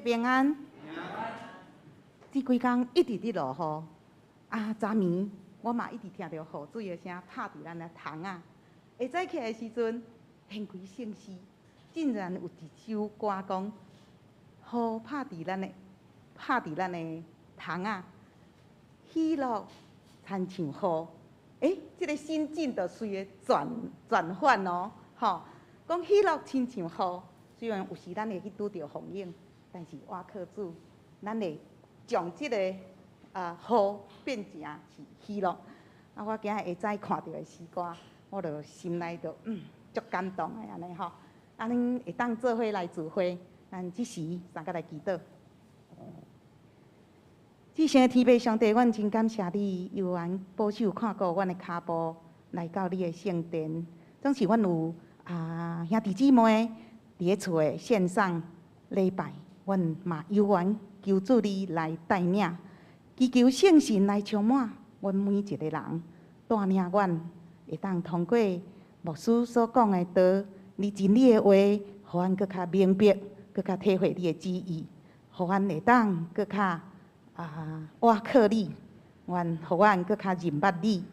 平安。這幾工一直佇落雨，啊，昨暝我嘛一直聽著雨水的聲拍佇咱的窗仔。下早起來的時陣，掀開聖詩，竟然有一首歌講雨拍佇咱的窗仔，喜樂親像雨。欸，這个心境就隨咧轉轉換哦，吼，講喜樂親像雨，雖然有時咱會去拄著風湧，但是倚靠主，咱會將這个雨變成是喜樂。啊，我今日下早看著的詩歌，我就心內就足感動的按呢吼。啊，恁會當做伙來聚會，咱這時三個來祈禱。至聖的天父上帝，阮真感謝你，猶原保守看顧阮的跤步來到你的聖殿。總是阮有兄弟姊妹佇咧厝的線上禮拜，阮嘛猶原求主你來帶領，祈求聖神來充滿阮每一个人，帶領阮會當通過牧師所講的道，你真理的話，予阮閣較明白，閣較體會你的旨意，予阮會當閣較倚靠你，願予阮閣較認捌你，予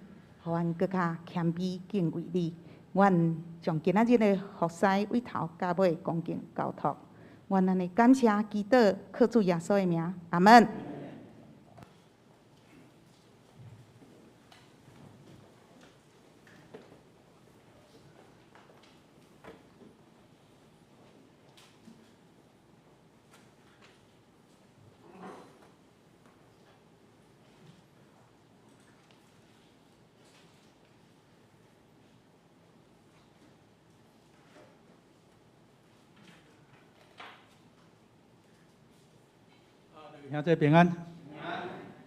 阮閣較謙卑敬畏你。阮將今仔日的服侍對頭到尾恭敬交託，阮按呢感謝祈禱，靠主耶穌的名，阿門。兄弟平安。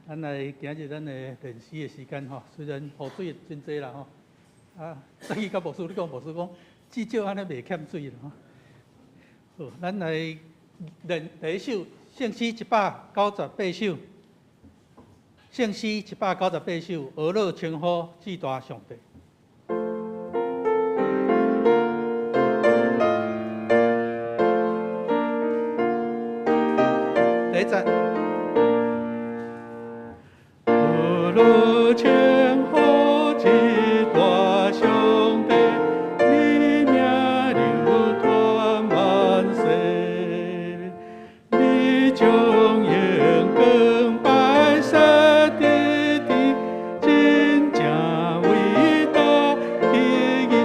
咱來今日咱的練詩的時間吼，雖然雨水真濟啦吼，啊，早起佮牧師你講，牧師講至少按呢袂欠水啦吼。好，咱來練第一首聖詩198首，聖詩198首，呵咾稱呼至大上帝。第一節。呵咾稱呼至大上帝，你名流傳萬世，你將榮光擺設佇天，真正偉大。第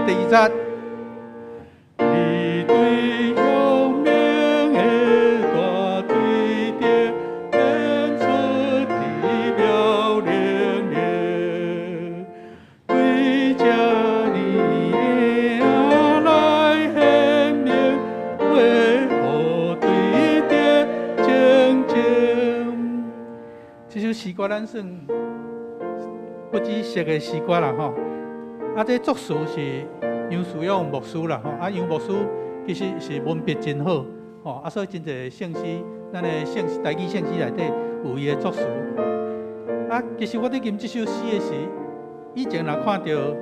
二節。你對雄明的大對頂，顯出奇妙能力，對這呢的來顯明，為何對頂靜靜？這首詩歌咱算不只熟的詩歌啦吼。啊，這作詞是楊樹勇牧師啦吼。啊，楊牧師其實是文筆真好吼。啊，所以真濟聖詩，咱的聖詩台語聖詩內底有伊的作詞。啊，其實我佇吟這首詩的時，以前若看著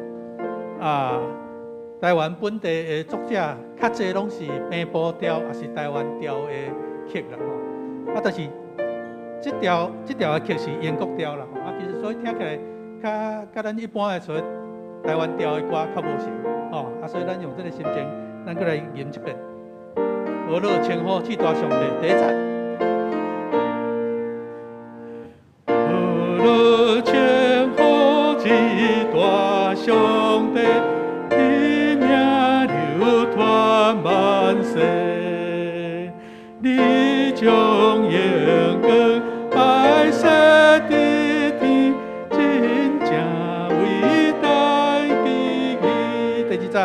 台灣本地的作者，較濟攏是平埔調，抑是台灣調的曲啦吼。啊，但是這條的曲是英國調啦吼。啊，其實所以聽起來較佮咱一般的所謂台灣調的歌較無像吼。啊，所以咱用這個心情，咱閣來吟一遍。呵咾稱呼至大上帝，第一節。呵咾稱呼至大上帝，你名流傳萬世，你將榮光擺設佇天，真正偉大奇異。第二節，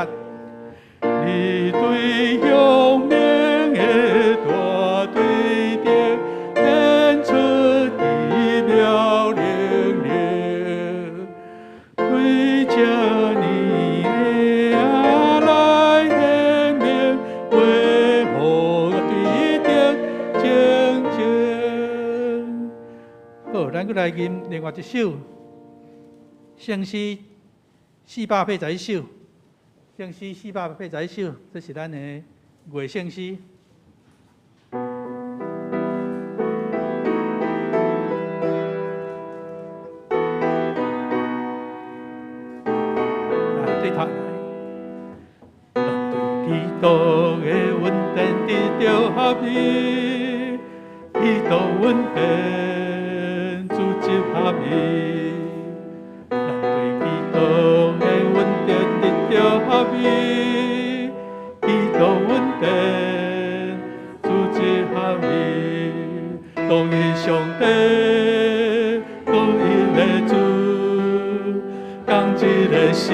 你對雄明的大對頂，顯出奇妙能力，對這呢的來顯明，為何對頂靜靜？好，咱閣來吟另外一首聖詩481首，聖詩481首，這是咱的月聖詩。督的恩典得著合一，基督恩典组织合一。咱對基督的恩典得著合一，基督恩典組織合一，獨一上帝，獨一个主，仝一个心，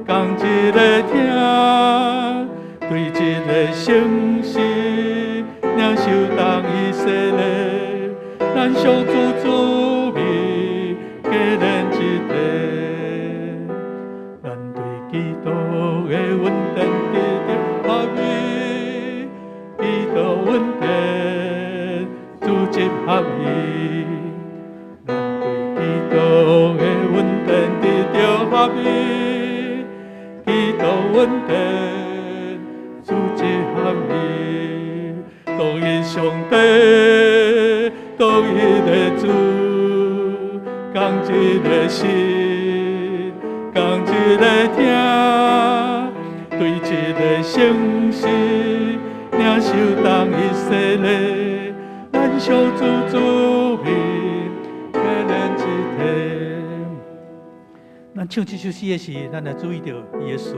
仝一个疼，對一个聖神，領受同一洗禮，咱屬主子民，結連一體。咱對基督的恩典得著合一，基督恩典組織合一。咱對基督的恩典得著合一，基督恩典組織合一，獨一上帝，獨一个主，仝一个心，仝一个疼，對一个聖神，領受同一洗禮，咱屬主子民，結連一體。咱唱這首詩的時，咱來注意著伊的詞。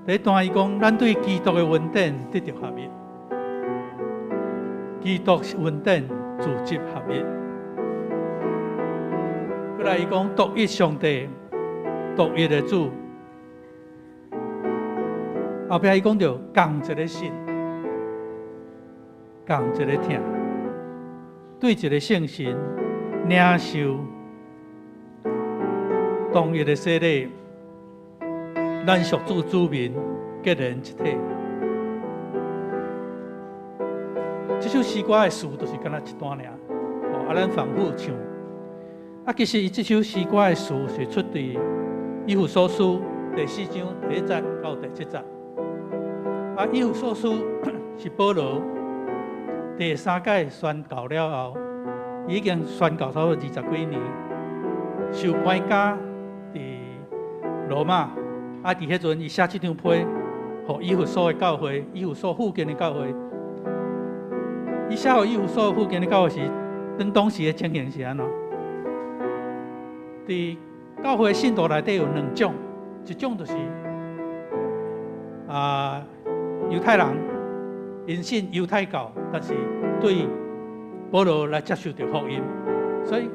第一段伊講，咱對基督的恩典得著合一，基督恩典組織合一。過來伊講，獨一上帝，獨一的主。後壁伊講著仝一个信，仝一个疼，對一个聖神領受同一个洗禮，咱屬主子民結連一體。這首詩歌的詞就是敢若這段爾，哦，啊，咱反覆唱。啊，其實伊這首詩歌的詞是出佇以弗所書第四章第一節到第七節。啊，以弗所書是保羅第三擺宣教了後，已經宣教差不多二十幾年，受關監佇羅馬。啊，佇彼陣伊寫這張批，予以弗所的教會，以弗所附近的教會。伊寫予以弗所附近的教會時，當時的情形是按怎？佇教會信徒內底有兩種，一種就是猶太人，𪜶信猶太教，但是對保羅來接受著福音，所以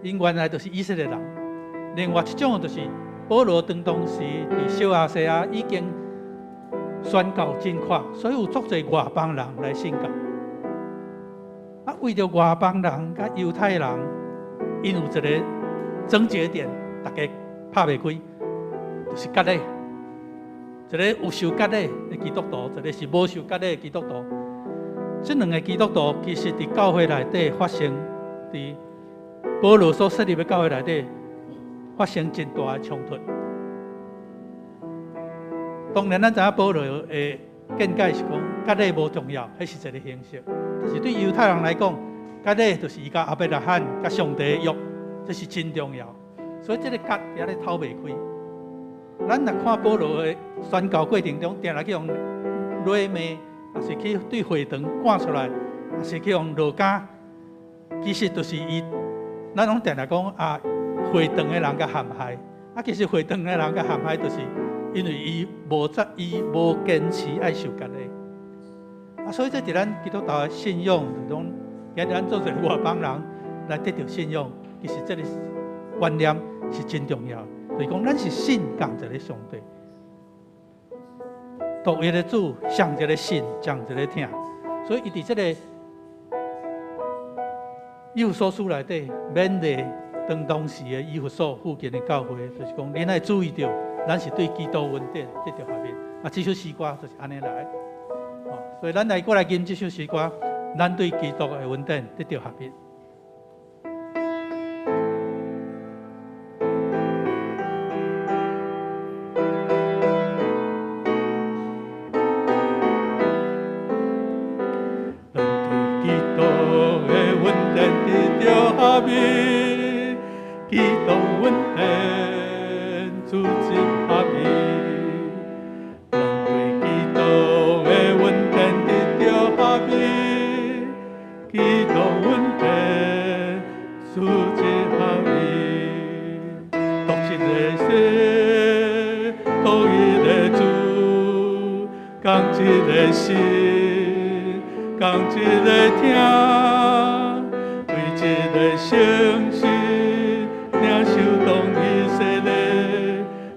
𪜶原來就是以色列人。另外一種就是保羅當時佇小亞細亞已經宣教真闊，所以有足濟外邦人來信教。啊，為著外邦人佮猶太人，𪜶有一个症結點，大家拍袂開，就是割禮。一个有受割禮的基督徒，一个是無受割禮的基督徒。這兩个基督徒其實佇教會內底發生，佇保羅所設立的教會內底發生真大的衝突。當然，咱知影保羅的見解是講割禮無重要，彼是一个形式。但是對猶太人來講，割禮就是伊佮亞伯拉罕、佮上帝的約，這是真重要。所以這个結佇遐咧透袂開。咱若看保羅的宣教過程中，定定去予掠罵，抑是去對會堂趕出來，抑是去予落監，其實就是伊，咱攏定定講啊，會堂的人共陷害，啊，其實會堂的人共陷害，就是因為伊無在，伊無堅持愛受割禮。啊，所以這佇咱基督徒的信仰當中，今日咱做一个外邦人來得著信仰，其實這个觀念是真重要。就是講，咱是信仝一个上帝，獨一个主，上一个信，仝一个疼。所以，伊佇這个以弗所書內底勉勵當時的以弗所附近的教會，就是講，恁愛注意著，咱是對基督恩典得著合一。啊，這首詩歌就是按呢來。哦，所以咱來過來吟這首詩歌，咱對基督的恩典得著合一。咱對基督的恩典得著合一，基督恩典組織合一。基督恩典主一合一，独一个洗，独一个主，仝一个心，仝一个疼，对一个圣神，领受同一洗礼，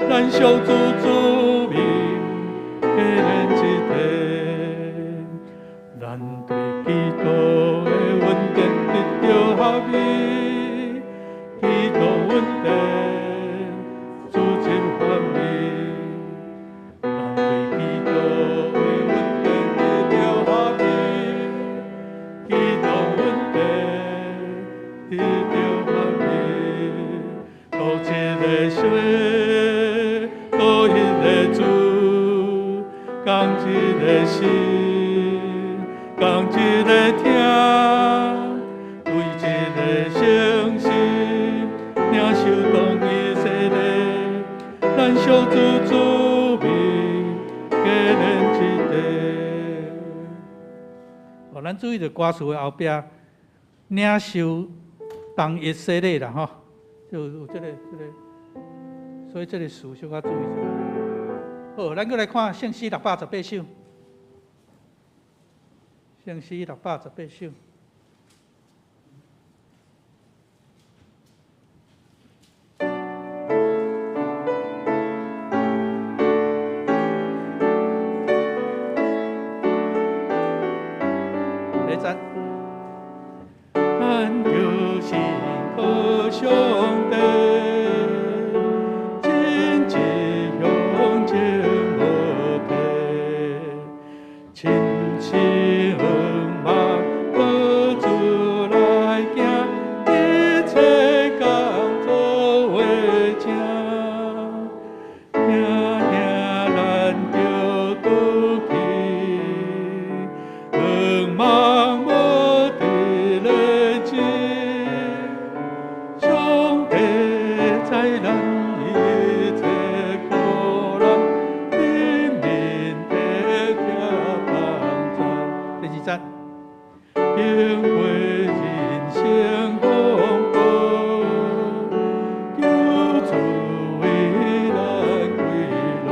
咱相主主名，加连一体。咱对基督的恩典得著合一，基督恩典主一合一。咱对基督的恩典得著合一，基督恩典得著合一。独一个洗，独一个主，仝一个心，仝一个疼，对一个圣神，领受同一洗礼，咱相主主名，加连一体。哦，咱注意著歌词的后壁，领受同一洗礼啦，吼，就有這個，所以這個詞小可注意一下。好，咱閣來看聖詩618首，聖詩618首。第一節。咱著信靠上帝，真志向前無退，深信向望靠主來行，一切工作為正，行行咱著拄去，向望無佇咧志，上帝知咱一切苦難，憐憫體貼幫助。第二節。經過人生風波，救主為咱開路，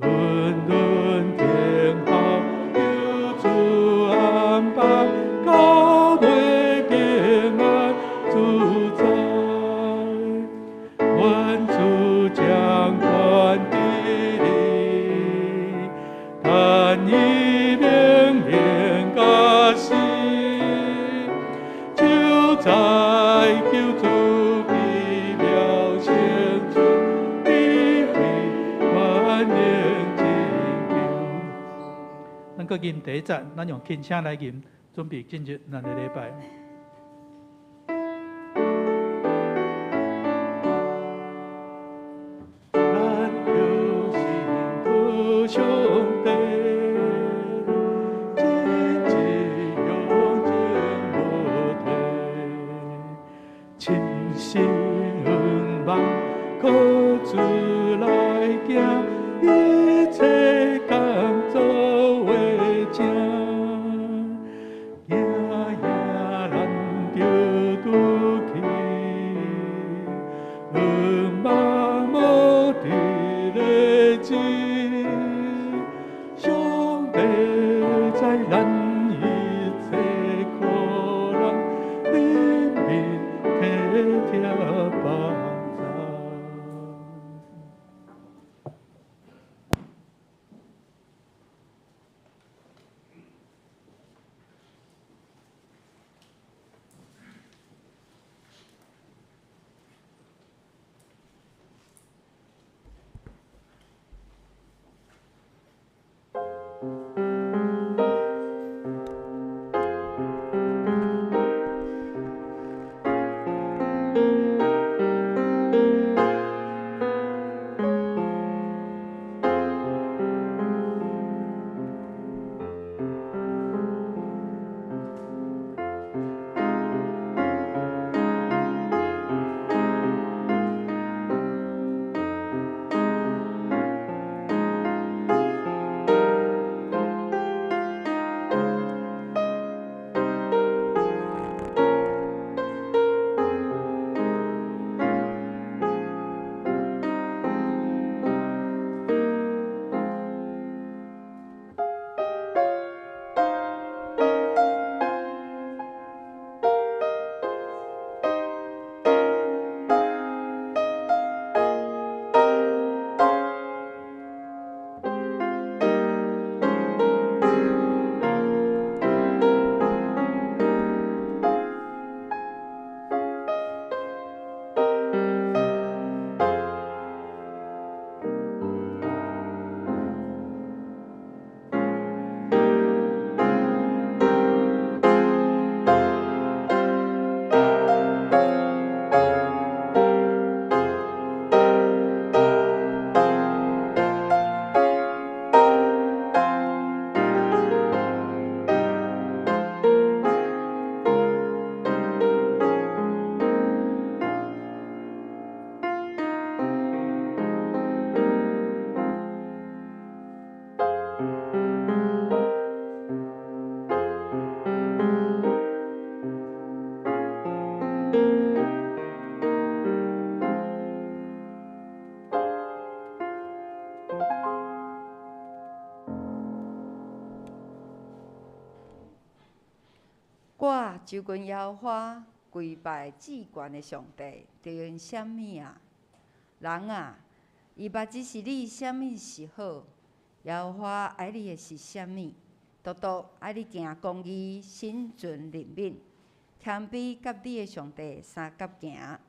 頓頓聽候救主安排，到尾平安自在。願主掌權治理，但伊命令甲死，就在救主奇妙成就，智慧萬能拯救。咱閣吟第一節，咱用輕聲來吟，準備進入咱的禮拜。咱著信靠上帝，真志向前無退，深信向望靠主來行，一切工作為正，行行咱我诸君耶和华跪拜至悬的上帝，著用啥物啊？人啊，伊捌指示你啥物是好？耶和华爱你的是啥物？独独爱你行公义，心存怜悯，谦卑佮你的上帝相佮行。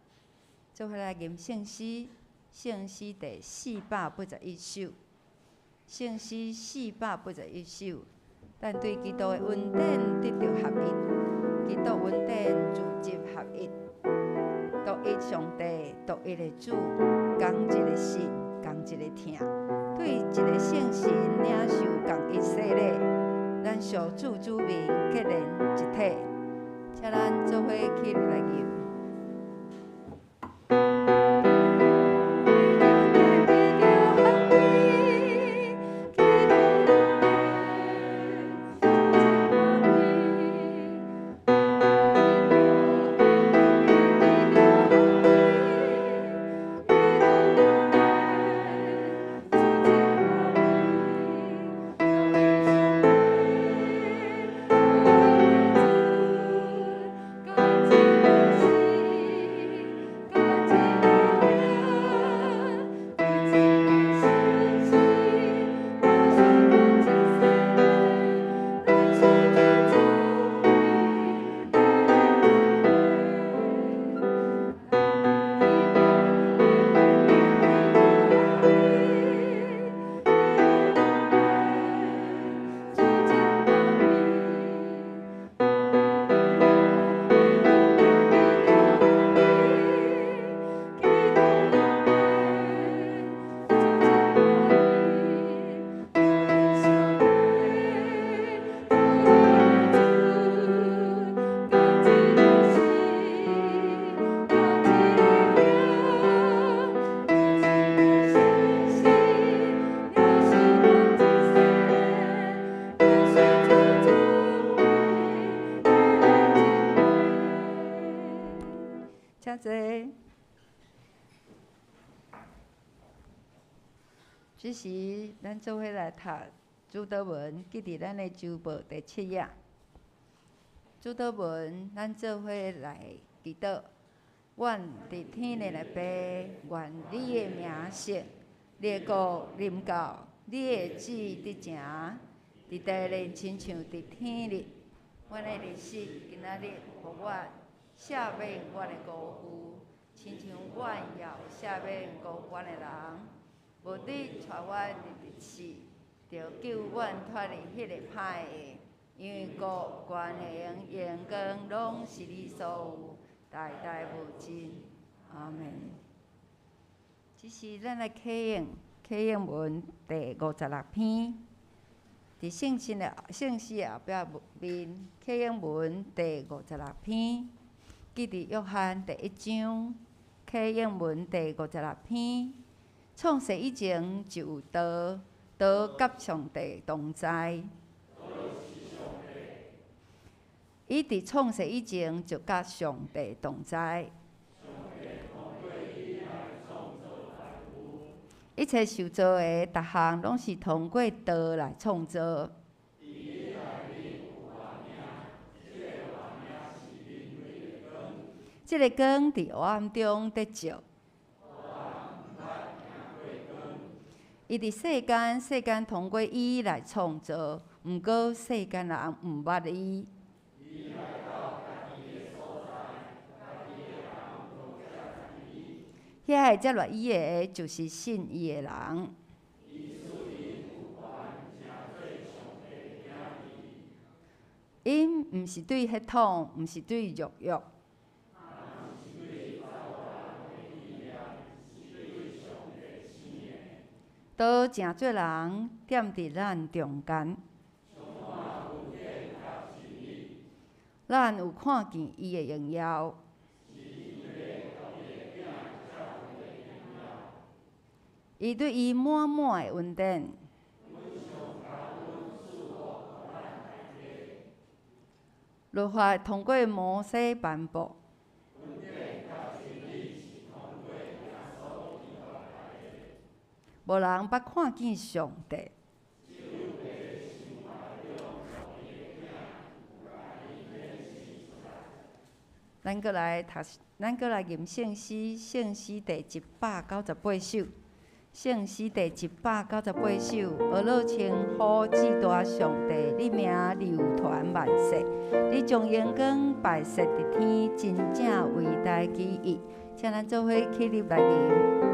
做伙来吟圣诗，圣诗第481首，圣诗481首。咱对基督的恩典得著合一，基督恩典自集合一，独一上帝，独一的主，仝一个信，仝一个疼，对一个圣神领受仝一洗礼，咱属主主名结连一体，请咱做伙起来吟。请坐。这时，咱做伙来读主祷文，记伫咱的周报第7页。主祷文，咱做伙来祈祷。阮伫天的内父，愿你的名圣，你的国临到，你的旨意执行，伫地里亲像伫天里。阮的日食今仔日予阮，赦免阮的辜负，亲像阮也有赦免辜负阮的人。无你带阮入试，著救阮脫離彼個歹的，因為國、權能、榮光攏是你所有，代代無盡。阿們。這是咱來啟應啟應文第56篇，佇聖經的聖詩的後壁面，啟應文第56篇，記佇約翰第一章，啟應文第56篇。創世以前就有道，道佮上帝同在。伊佇創世以前就佮上帝同在。一切受造的逐項攏是通過道來創造。這个光佇黑暗中得照。伊佇世間，世間通過伊來創造，毋過世間人毋捌伊。遐个接納伊的，就是信伊的人。𪜶毋是對血統，毋是對肉欲。道成做人，踮佇咱中間。咱有看見伊的榮耀。伊對伊滿滿的恩典。律法通過摩西頒布。無人捌看見上帝。咱閣來讀，咱閣來吟聖詩，聖詩第198首，聖詩第198首，呵咾稱呼至大上帝，你名流傳萬世，你將榮光擺設佇天，真正偉大奇異。請咱做伙起立來吟。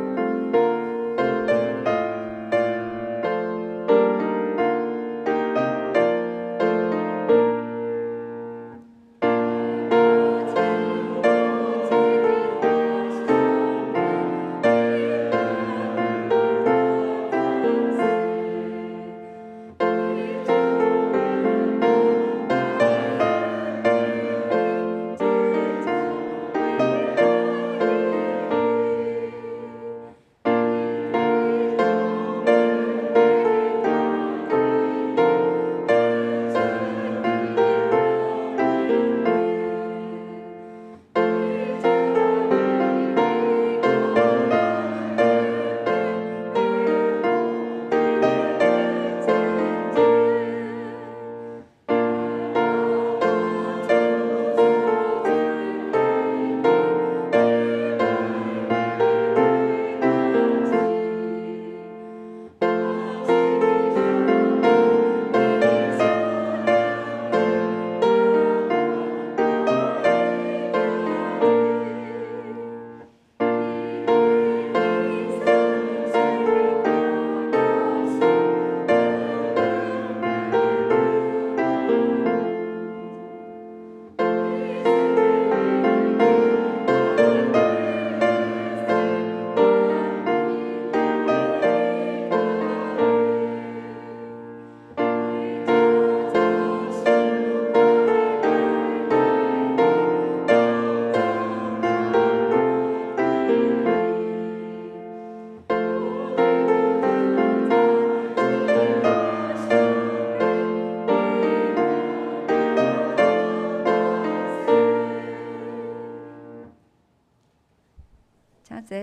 請坐。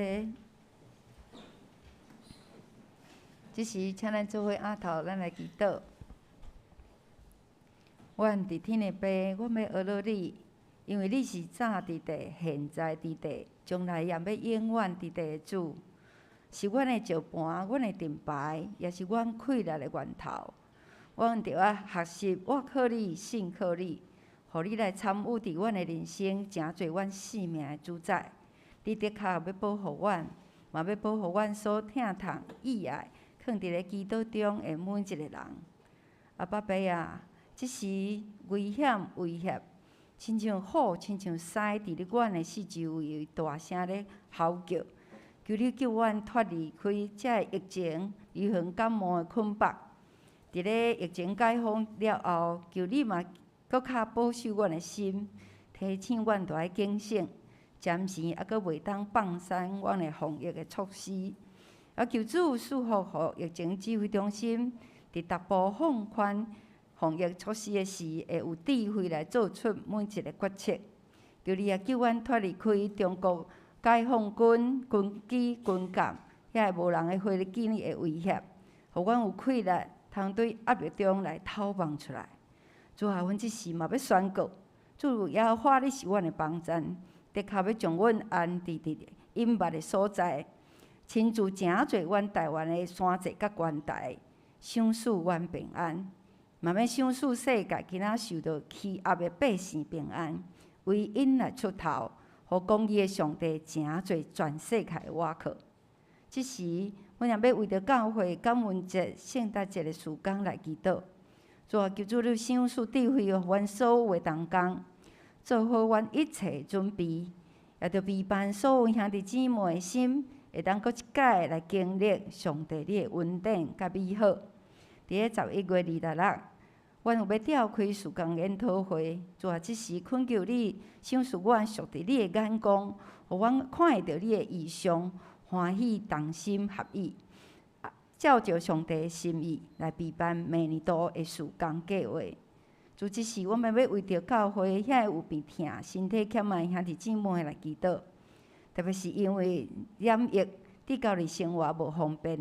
這時，請咱做伙徛頭，咱來祈禱。阮佇天的父，阮欲呵咾你，因為你是早佇地、現在佇地、將來也欲永遠佇地的主，是阮的石盤，阮的盾牌，也是阮氣力的源頭。阮著愛學習倚靠你、信靠你，予你來參與佇阮的人生，成做阮性命的主宰。你的確欲保護阮，嘛欲保護阮所疼痛、意愛，囥佇咧基督中的每一个人。阿爸爸啊，這時危險威脅，親像虎、親像獅，佇咧阮的四周圍大聲咧嚎叫，求你救阮脫離開這个疫情、流行感冒的捆綁。佇咧疫情解封了後，求你嘛閣較保守阮的心，提醒阮著愛警醒，暫時猶閣袂當放鬆阮的防疫的措施。啊，求主賜福予疫情指揮中心，佇逐步放寬防疫措施的時，會有智慧來做出每一个決策。求你也救阮脫離開中國解放軍軍機軍艦遐个無人的飛機的威脅，予阮有氣力通對壓力中來透望出來。主啊，阮這時嘛欲宣告，主耶和華你是阮的幫贊，的確欲將阮安置佇隱密的所在，親自成做阮台灣的山寨佮關台，賞賜阮平安，嘛欲賞賜世界今仔受著欺壓的百姓平安，為𪜶來出頭，予公義的上帝成做全世界的倚靠。這時，阮也欲為著教會感恩節、聖誕節的事工來祈禱。主啊，求主你賞賜智慧，予阮所有的同工，做好阮一切準備，也著備辦所有兄弟姊妹的心，會當閣一擺來經歷上帝你的恩典佮美好。佇咧11月26，阮有欲召開事工研討會。主啊，這時懇求你賞賜阮屬佇你的眼光，予阮看會著你的異象，歡喜同心合意，照著上帝的心意來備辦明年度的事工計劃。主，這時，阮們欲為著教會遐个有病疼、身體欠的兄弟姊妹來祈禱，特別是因為染疫，佇家裡生活無方便，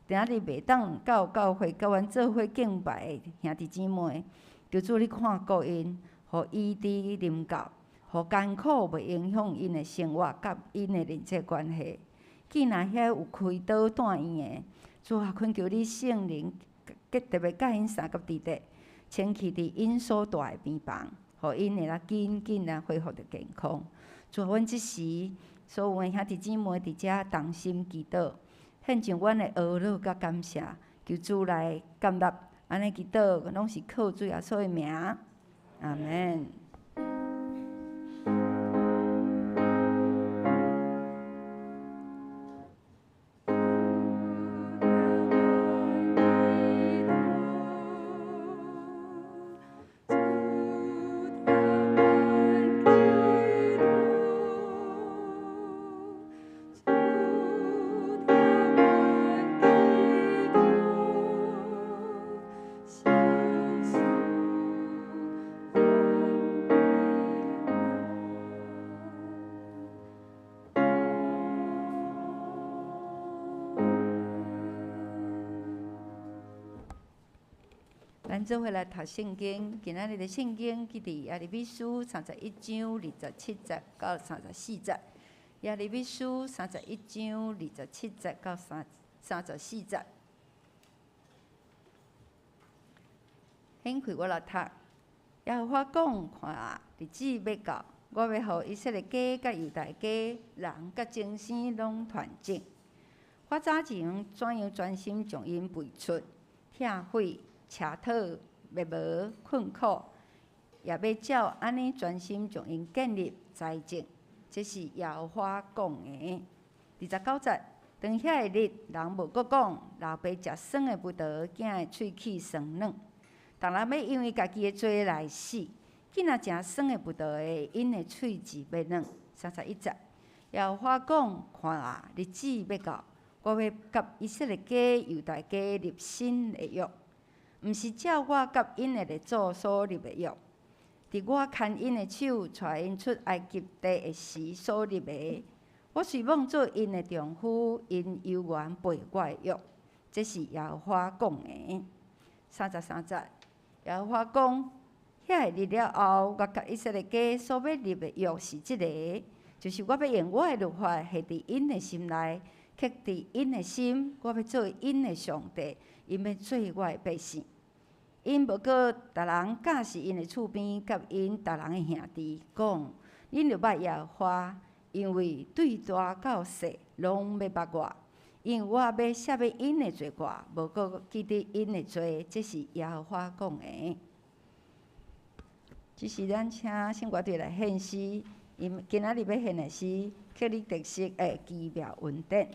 今仔日袂當到教會佮阮做伙敬拜的兄弟姊妹，求主你看顧𪜶，予醫治臨到，予艱苦袂影響𪜶的生活佮𪜶的人際關係。見若遐有開刀住院的，主啊，懇求你聖靈特別佮𪜶相佮佇咧，清氣佇𪜶所蹛的病房，予𪜶會當緊緊來恢復著健康。主啊，阮這時所有的兄弟姊妹佇遮同心祈禱，獻上阮的哀樂佮感謝，求主來感納。按呢祈禱，攏是靠主耶穌的名，阿們。咱做伙來讀聖經，今仔日的聖經記佇耶利米書31章27節到34節。耶利米書31章27節到34節。掀開我來讀，耶和華講：看啊，日子欲到，我欲予以色列家佮猶大家人佮精生攏團整。我早前怎樣專心將𪜶賠出，拆毀、斜討、滅無、困苦，也欲照按呢專心將𪜶建立栽種。這是耶和華講的。29節，當遐个日，人無閣講，老爸食酸的葡萄，囝的喙齒酸軟。逐人欲因為家己的罪來死。囝仔食酸的葡萄的，𪜶的喙舌欲軟。31節，耶和華講：看啊，日子欲到，我欲佮以色列家、猶大家立新的約，毋是照我佮𪜶的列祖所立的約。佇我牽𪜶的手，帶𪜶出埃及地的時所立的。我雖妄做𪜶的丈夫，𪜶猶原背我的約。這是耶和華講的。33節，耶和華講：遐个日了後，我佮以色列家所欲立的約是這个，就是我欲用我的律法下佇𪜶的心內，刻佇𪜶的心，我欲做𪜶的上帝，𪜶欲做我的百姓。𪜶無閣逐人教示𪜶的厝邊佮𪜶逐人的兄弟講：恁著捌耶和華，因為對大到細攏欲捌我，因為我欲赦免𪜶的罪過，無閣記得𪜶的罪。這是耶和華講的。這時咱請聖歌隊來獻詩，𪜶今仔日欲獻的是克里特色的奇妙恩典。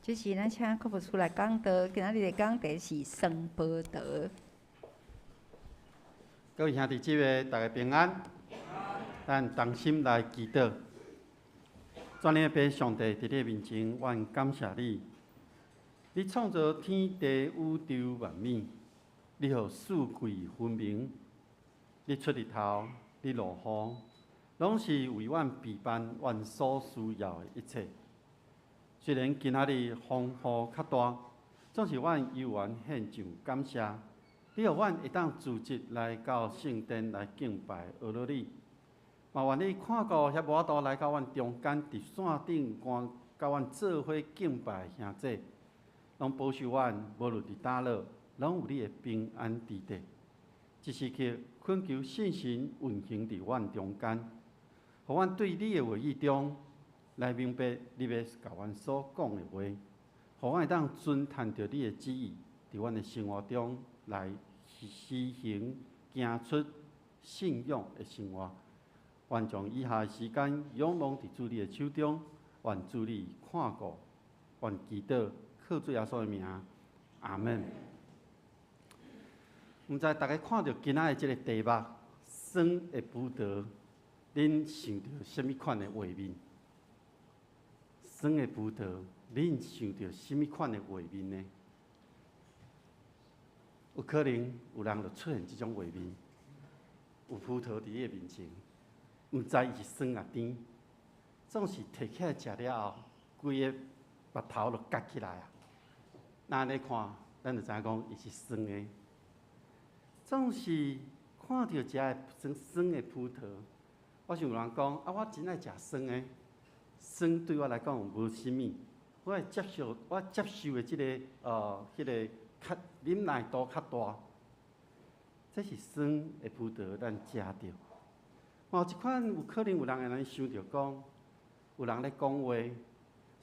這時咱請柯牧師來講道，今仔日的講題是酸葡萄。各位兄弟姊妹，大家平安。咱同心來祈禱。全能的父上帝，佇你的面前，阮感謝你。你創造天地宇宙萬物，你予四季分明，你出日頭，你落雨，攏是為阮備辦阮所需要的一切。雖然今仔日風雨較大，總是阮猶原獻上感謝。你予阮會當組織來到聖殿來敬拜阿羅你，嘛願你看顧遐無法度來到阮中間，佇線頂觀佮阮做伙敬拜兄弟，攏保守阮無論佇佗落，攏有你的平安佇底。這時刻懇求聖神運行佇阮中間，予阮對你的話語中來明白你欲共阮所講的話，予阮會當遵趁著你的旨意，佇阮的生活中來實行行出信仰的生活。願將以下的時間仰望佇主你的手中，願主你看顧，願祈禱靠主耶穌的名，阿門。毋知大家看著今仔的這个題目，酸的葡萄，恁想著啥物款的畫面？酸的葡萄，恁想著啥物款的畫面呢？有可能有人就出現這種畫面，有葡萄佇你的面前，毋知伊是酸抑甜，總是提起來食了後，規个腹頭就結起來啊！若按呢看，咱就知影講伊是酸的。總是看著食的酸酸的葡萄，我想有人講啊，我真愛食酸的，酸對我來講無啥物，我會接受，我接受的這个彼个較忍耐度較大。這是酸的葡萄，咱食著。嘛有一款有可能有人會按呢想著講，有人咧講話，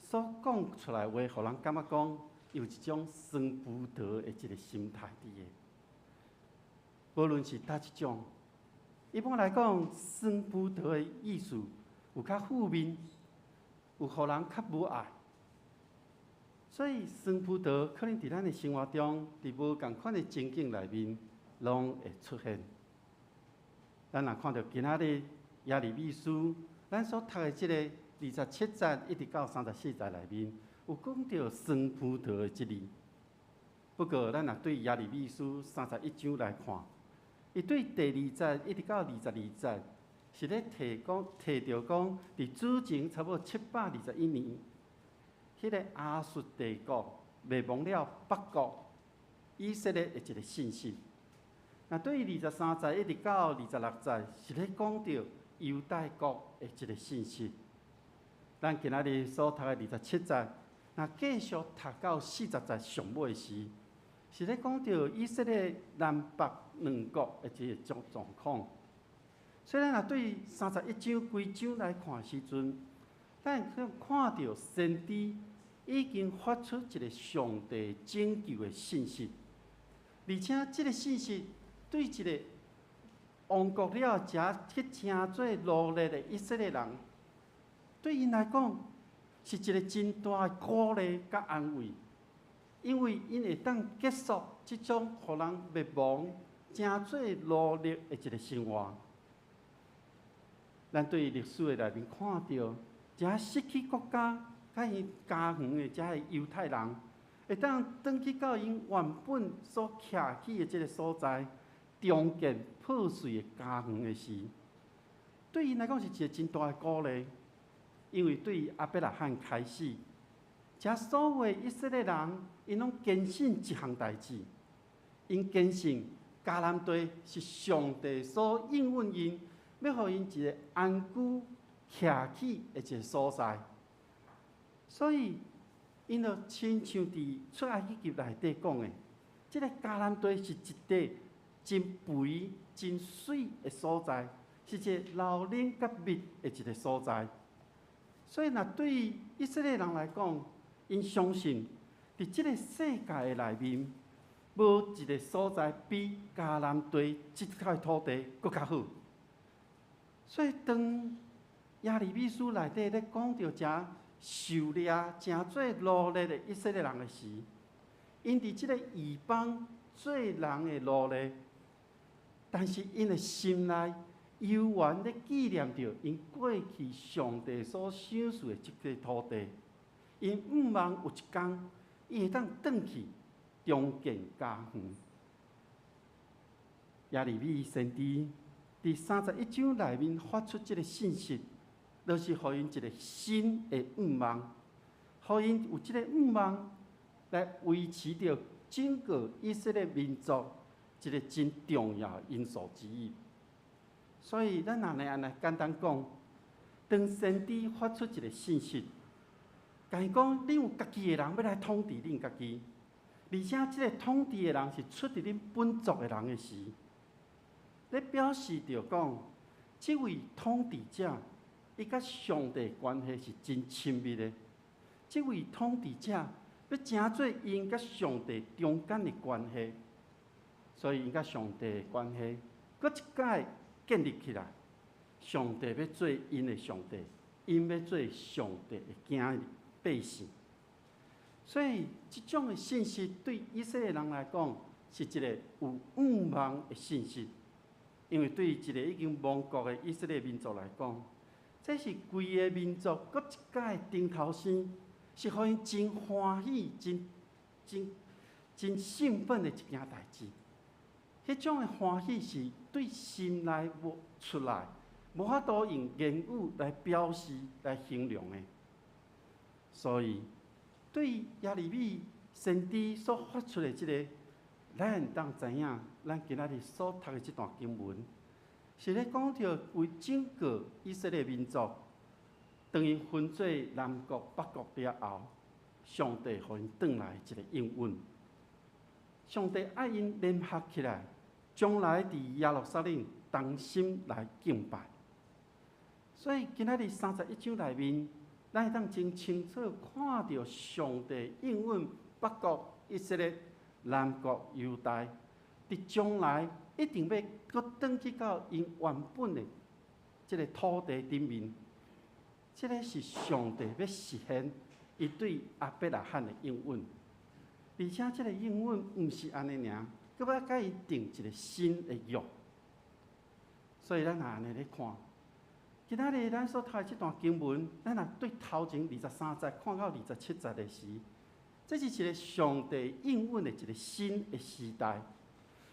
所講出來話，予人感覺講有一種酸葡萄的一个心態佇个。無論是佗一種，一般來講，酸葡萄的意思有較負面，有予人較無愛。所以酸葡萄可能佇咱的生活中，佇無仝款的情景內面，攏會出現。咱若看著今仔日耶利米書，咱所讀的這个27節一直到34節內面，有講著酸葡萄的這字。不過，咱若對耶利米書31章來看，伊對第二節一直到22節，是咧提講提著講，佇主前差不多721年，彼个亞述帝國滅亡了北國以色列的一个信息。若對23節一直到26節，是咧講著猶大國的一個信息。咱今仔日所讀的27節，若繼續讀到40節上尾時，是咧講著以色列南北兩國的一個狀況。所以咱若對31章規章來看時陣，咱會看著先知已經發出一個上帝拯救的信息，而且這个信息對一个亡國了才去成做奴隸的以色列人，對𪜶來講是一个真大的鼓勵佮安慰，因為𪜶會當結束這種予人滅亡、成做奴隸的一个生活。咱對歷史的內面看著，遮失去國家、佮𪜶家園的遮个猶太人，會當轉去到𪜶原本所徛起的這个所在，重建破碎的家園的時，對𪜶來講是一个真大的鼓勵，因為對亞伯拉罕開始，遮所有的以色列人，𪜶攏堅信一項代誌，𪜶堅信迦南地是上帝所應允𪜶，欲予𪜶一个安居徛起的一个所在。所以，𪜶就親像佇出埃及記內底講的，這个迦南地是一塊真肥、真媠的所在，是一个流奶佮蜜的一个所在。所以，若對以色列人來講，𪜶相信佇這个世界的內面，無一个所在比迦南地這塊土地閣較好。所以，當耶利米書內底咧講著遮受掠成做奴隸的以色列人的時，𪜶佇這個異邦做人的奴隸，但是𪜶的心內猶原咧紀念著𪜶過去上帝所賞賜的這塊土地，𪜶向望有一工，伊會當轉去重建家園。耶利米先知佇31章內面發出這个信息，就是予𪜶一个新的向望，予𪜶有這个向望來維持著整個以色列民族一个真重要的因素之一。所以，咱若來按呢簡單講，當先知發出一个信息，共伊講，恁有家己的人欲來統治恁家己，而且這个統治的人是出佇恁本族的人的時，咧表示著講，這位統治者，伊佮上帝關係是真親密的。這位統治者欲成做𪜶佮上帝中間的關係，所以𪜶佮上帝的關係，閣一擺建立起來。上帝欲做𪜶的上帝，𪜶欲做上帝的囝兒百姓。所以，這種的信息對以色列人來講，是一个有向望的信息。因為對一个已經亡國的以色列民族來講，這是規个民族閣一擺頂頭生，是予𪜶真歡喜、真真真興奮的一件代誌。彼種的歡喜是對心內無出來，無法度用言語來表示、來形容的。所以，對耶利米先知所發出的這个，咱會當知影，咱今仔日所讀的這段經文，是咧講著為整個以色列民族，當𪜶分做南國、北國了後，上帝予𪜶轉來一个應允。上帝愛𪜶聯合起來，將來佇耶路撒冷同心來敬拜。所以今仔日31章內面，咱會當真清楚看著上帝應允北國以色列、南國猶大，佇將來一定欲閣轉去到𪜶原本的這个土地頂面。這个是上帝欲實現伊對亞伯拉罕的應允，而且這个應允毋是按呢爾，閣欲共伊訂一个新的約。所以咱若按呢咧看，今仔日咱所讀的這段經文，咱若對頭前23節看到27節的時，這是一个上帝應允的一个新的時代，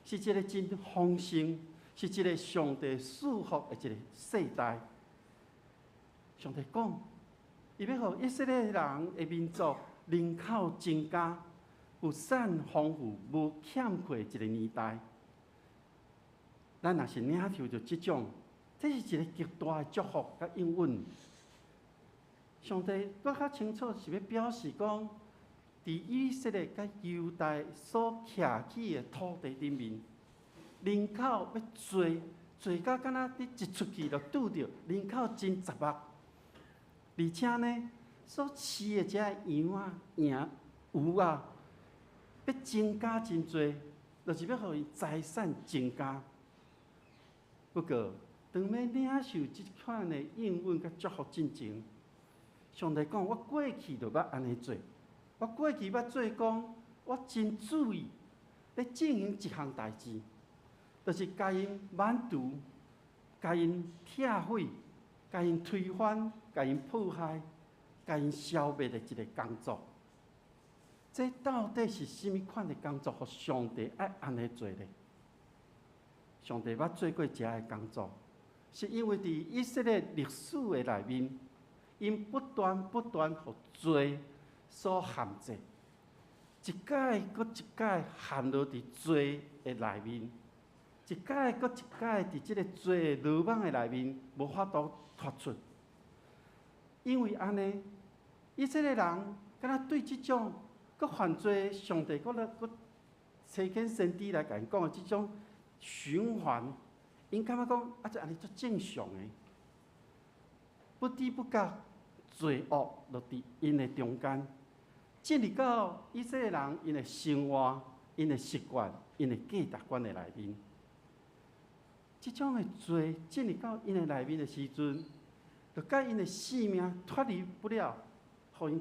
是一个真豐盛，是一个上帝賜福的一个世代。上帝講，伊欲予以色列人的民族人口增加，有產豐富、無欠缺的一个年代。咱若是領受著這種，這是一个極大的祝福佮應允。上帝閣較清楚是欲表示講，佇以色列佮猶大所徛起的土地頂面，人口欲濟，濟甲敢若你一出去就拄著人口真雜密。而且呢，所飼的這羊仔、羊牛仔，欲增加真濟，就是欲予伊財產增加。不過，當欲領受這款的應允佮祝福進前，上帝講：我過去就捌按呢做，我過去捌做講，我真注意咧進行一項代誌，就是共𪜶挽除、共𪜶拆毀、共𪜶推翻、共𪜶破壞、共𪜶消滅的一个工作。這到底是啥物款的工作？予上帝愛按呢做咧？上帝捌做過這个工作，是因為佇以色列歷史的內面，𪜶不斷不斷予罪所限制，一擺閣一擺陷落佇罪的內面，一擺閣一擺佇這个罪的羅網的內面，無法度脫出。因為按呢，以色列人敢若對這種閣犯罪，上帝閣來閣差遣先知來共𪜶講的這種循環，𪜶感覺講啊，這按呢足正常的，不知不覺罪惡就佇𪜶的中間，進入到以色列人𪜶的生活、𪜶的習慣、𪜶的價值觀的內面。這種的罪進入到𪜶的內面的時陣，就佮𪜶的性命脫離不了。予𪜶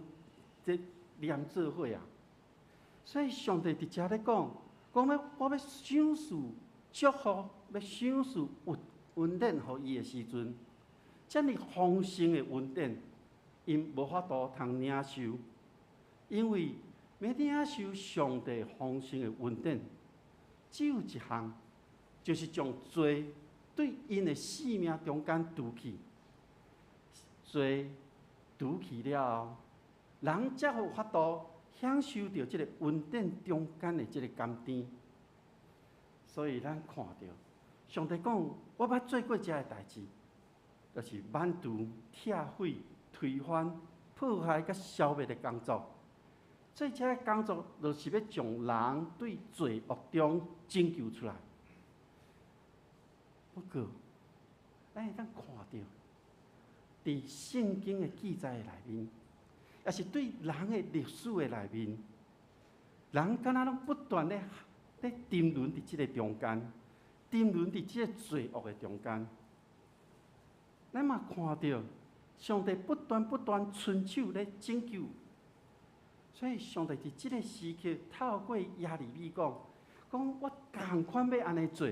這黏做伙啊。所以上帝佇遮咧講，講欲我欲賞賜祝福，欲賞賜恩恩典予伊的時陣，遮爾豐盛的恩典，𪜶無法度通領受，因為欲領受上帝豐盛的恩典，只有一項，就是將罪對𪜶的性命中間除去。罪除去了後，人才有法度享受著這个恩典中間的這个甘甜。所以咱看著上帝講，我捌做過這个代誌，就是挽除、拆毀、推翻、破壞佮消滅的工作。做這个工作，就是欲將人對罪惡中拯救出來。不過，咱會當看著，佇聖經的記載內面，也是對人的歷史的內面，人敢若攏不斷咧咧沉淪佇這个中間，沉淪佇這个罪惡的中間。咱嘛看著上帝不斷不斷伸手咧拯救，所以上帝佇這个時刻透過耶利米講，講我仝款欲按呢做，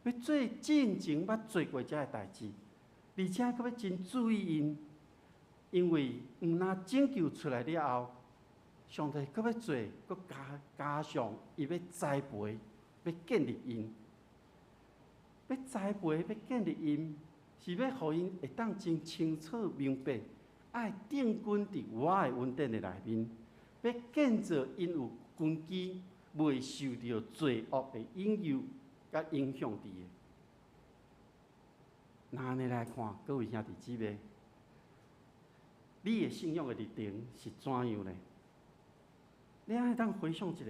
欲做進前捌做過這个代誌，而且閣欲真注意𪜶，因為毋若拯救出來了後，上帝閣欲做，閣加加上伊欲栽培，欲建立𪜶，欲栽培，欲建立𪜶，是欲予𪜶會當真清楚明白，愛定根佇我的恩典的內面，欲建造𪜶有根基，袂受著罪惡的引誘佮影響佇的。若按呢來看，各位兄弟姊妹，你的信仰的歷程是怎樣呢？你會當回想一下，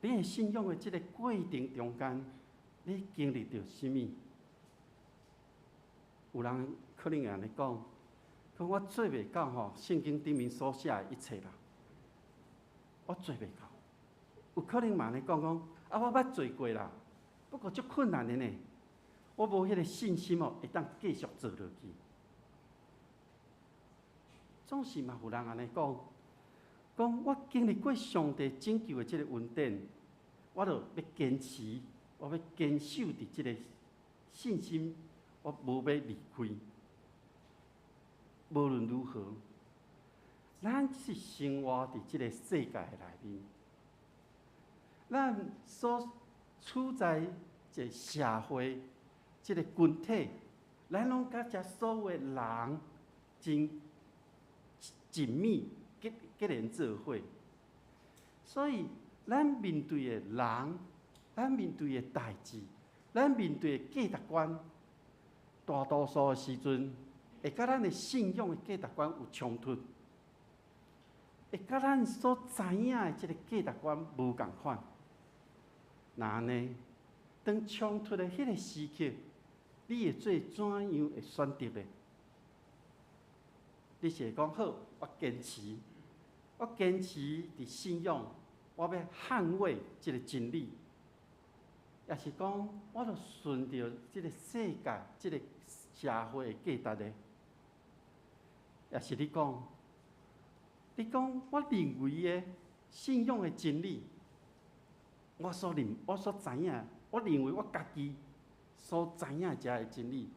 你的信仰的這个過程中間，你經歷著啥物？有人可能會按呢講，講我做袂到吼，聖經頂面所寫的一切啦，我做袂到。有可能嘛按呢講講，啊，我捌做過啦，不過足困難的呢，我無彼个信心哦，會當繼續做落去。總是嘛有人按呢講，講我經歷過上帝拯救的這个恩典，我就欲堅持，我欲堅守佇這个信心，我無欲離開。無論如何，咱是生活佇這个世界的內面，咱所處在一个社會，這个群體，咱攏佮遮所有的人真緊密結結連做伙，所以咱面對的人，咱面對的代誌，咱面對的價值觀，大多數的時陣，會佮咱的信仰的價值觀有衝突，會佮咱所知影的這个價值觀無仝款。若按呢，當衝突的彼个時刻，你會做怎樣的選擇呢？你是會講好，我堅持，我堅持佇信仰，我欲捍衛這个真理，抑是講我就順著這个世界、這个社會的價值呢？抑是你講，你講我認為的信仰的真理，我所認、我所知影，我認為我家己所知影遮的真理，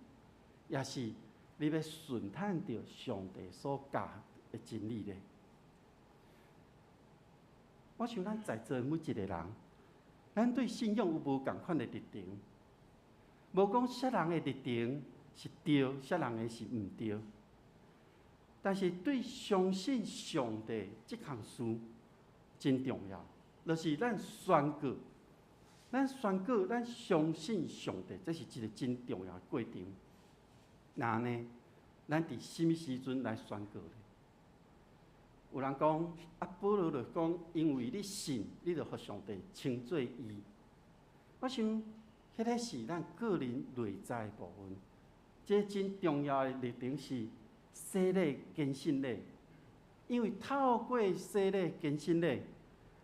抑是你欲順趁著上帝所教的真理呢？我想咱在座每一个人，咱對信仰有無仝款的立場？無講啥人的立場是對，啥人的是毋對。但是對相信上帝這項事真重要，就是咱宣告，咱宣告，咱相信上帝，這是一个真重要的過程。若按呢，咱佇啥物時陣來宣告呢？有人講，啊，保羅就講，因為你信，你就予上帝稱做義。我想，彼个是咱個人內在的部分。這真重要的歷程是洗禮堅信禮，因為透過洗禮堅信禮，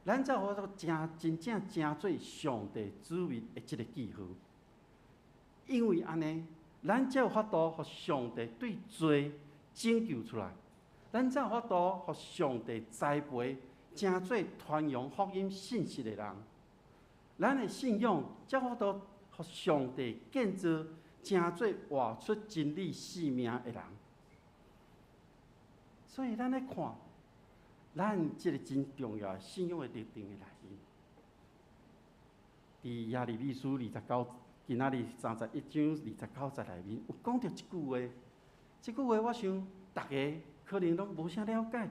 咱才有法度成真正成做上帝子民的這个記號。因為按呢，咱才有法度予上帝對罪拯救出來，咱才有法度予上帝栽培，成做傳揚福音信息的人。咱的信仰才有法度予上帝建造，成做活出真理生命的人。所以咱咧看，咱這個真重要的信仰的歷程的內面，佇耶利米書29，今仔日31章29節內面有講著一句話，這句話我想逐家可能攏無啥了解。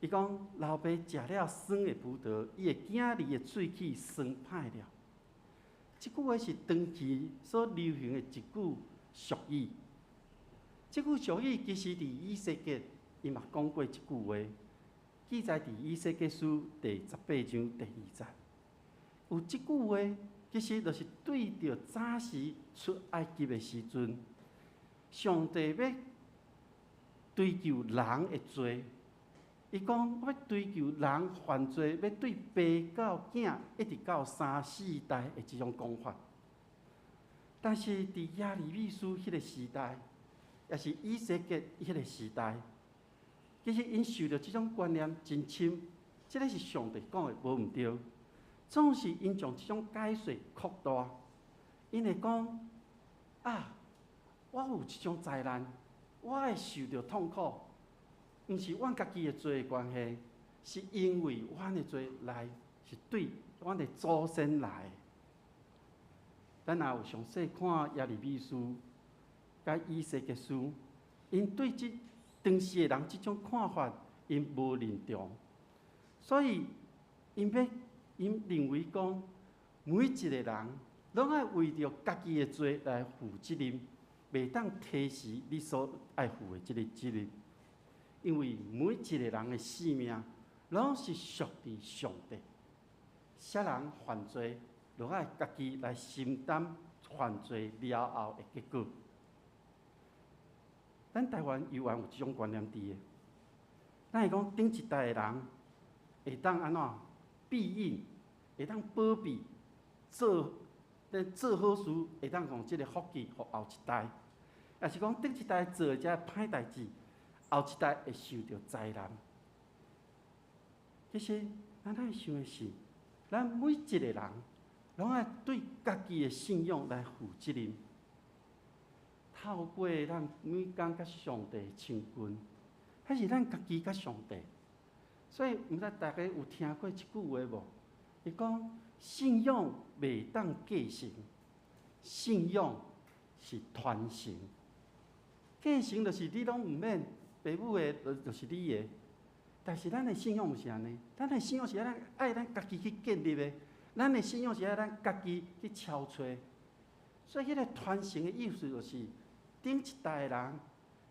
伊講老爸食了酸的葡萄，伊的囝兒的喙齒酸歹了。這句話是當時所流行的一句俗語。這句俗語其實佇以西結，伊嘛講過這句話，記載佇以西結書第18章第2節。有這句話，其實就是對著早時出埃及的時陣，上帝欲追究人的罪。伊講欲追究人犯罪，欲對爸到囝，一直到三四代的這種講法。但是佇耶利米書彼個時代，抑是以西結彼個時代，其實𪜶受著這種觀念真深，這个是上帝講的，無毋對。總是𪜶將這種解釋擴大，𪜶會講啊，我有這種災難，我會受著痛苦，毋是阮家己的罪的關係，是因為阮的罪來，是對阮的祖先來的。咱若有詳細看耶利米書、佮以西結書，𪜶對這當時的人這種看法，𪜶無認同，所以𪜶欲𪜶認為講，每一個人攏愛為著家己的罪來負責任，袂當推辭你所愛負的這个責任，因為每一個人的性命攏是屬佇上帝。啥人犯罪，就愛家己來承擔犯罪了後的結果。咱台灣猶原有這種觀念佇的，咱會講頂一代的人會當按怎庇蔭，會當保庇做做好事，會當予這个福氣予後一代，抑是講頂一代做的這歹代誌，後一代會受著災難。其實，咱愛想的是，咱每一個人攏愛對家己的信仰來負責任。透過咱每工佮上帝親近，彼是咱家己佮上帝。所以，毋知大家有聽過這句話無？伊講信仰袂當繼承，信仰是傳承。繼承就是你攏毋免，爸母的就是你的。但是咱的信仰毋是按呢，咱的信仰是愛咱愛咱家己去建立的，咱的信仰是愛咱家己去敲揣。所以，彼个傳承的意思就是，頂一代的人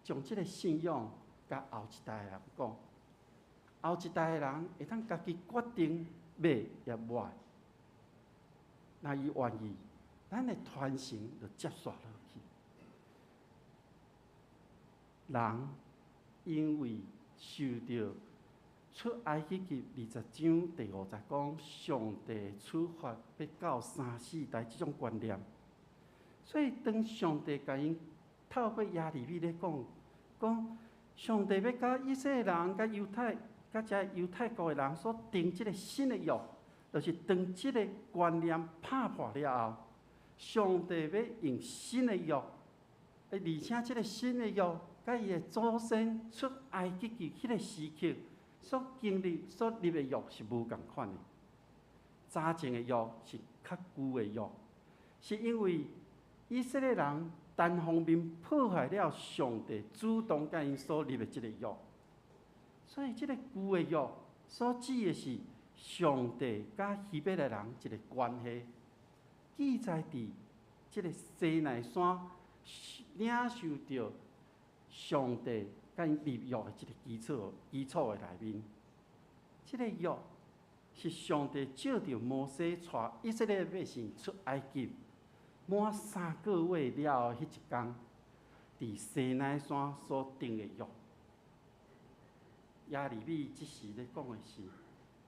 將這个信仰共後一代的人講，後一代的人會當家己決定欲抑無愛。若伊願意，咱的傳承就接續落去。人因為受著出埃及記20章第5節講上帝處罰欲到三四代這種觀念，所以當上帝共𪜶透過耶利米咧講，講上帝欲佮以色列人、佮猶太、佮遮猶太國的人所訂這个新的約，就是當這个觀念拍破了後，上帝欲用新的約，而且這个新的約，佮伊的祖先出埃及記彼个時刻所經歷、所立的約是無仝款的。早前的約是較舊的約，是因為以色列人單方面破壞了上帝主動佮𪜶所立的這个約，所以這个舊的約所指的是上帝佮希伯來人一个關係，記載佇這个西奈山領受著上帝佮𪜶立約的這个基礎的內面，這个約是上帝藉著摩西帶以色列百姓出埃及滿3個月了後，彼一工，佇西奈山所訂的約。耶利米這時咧講的是，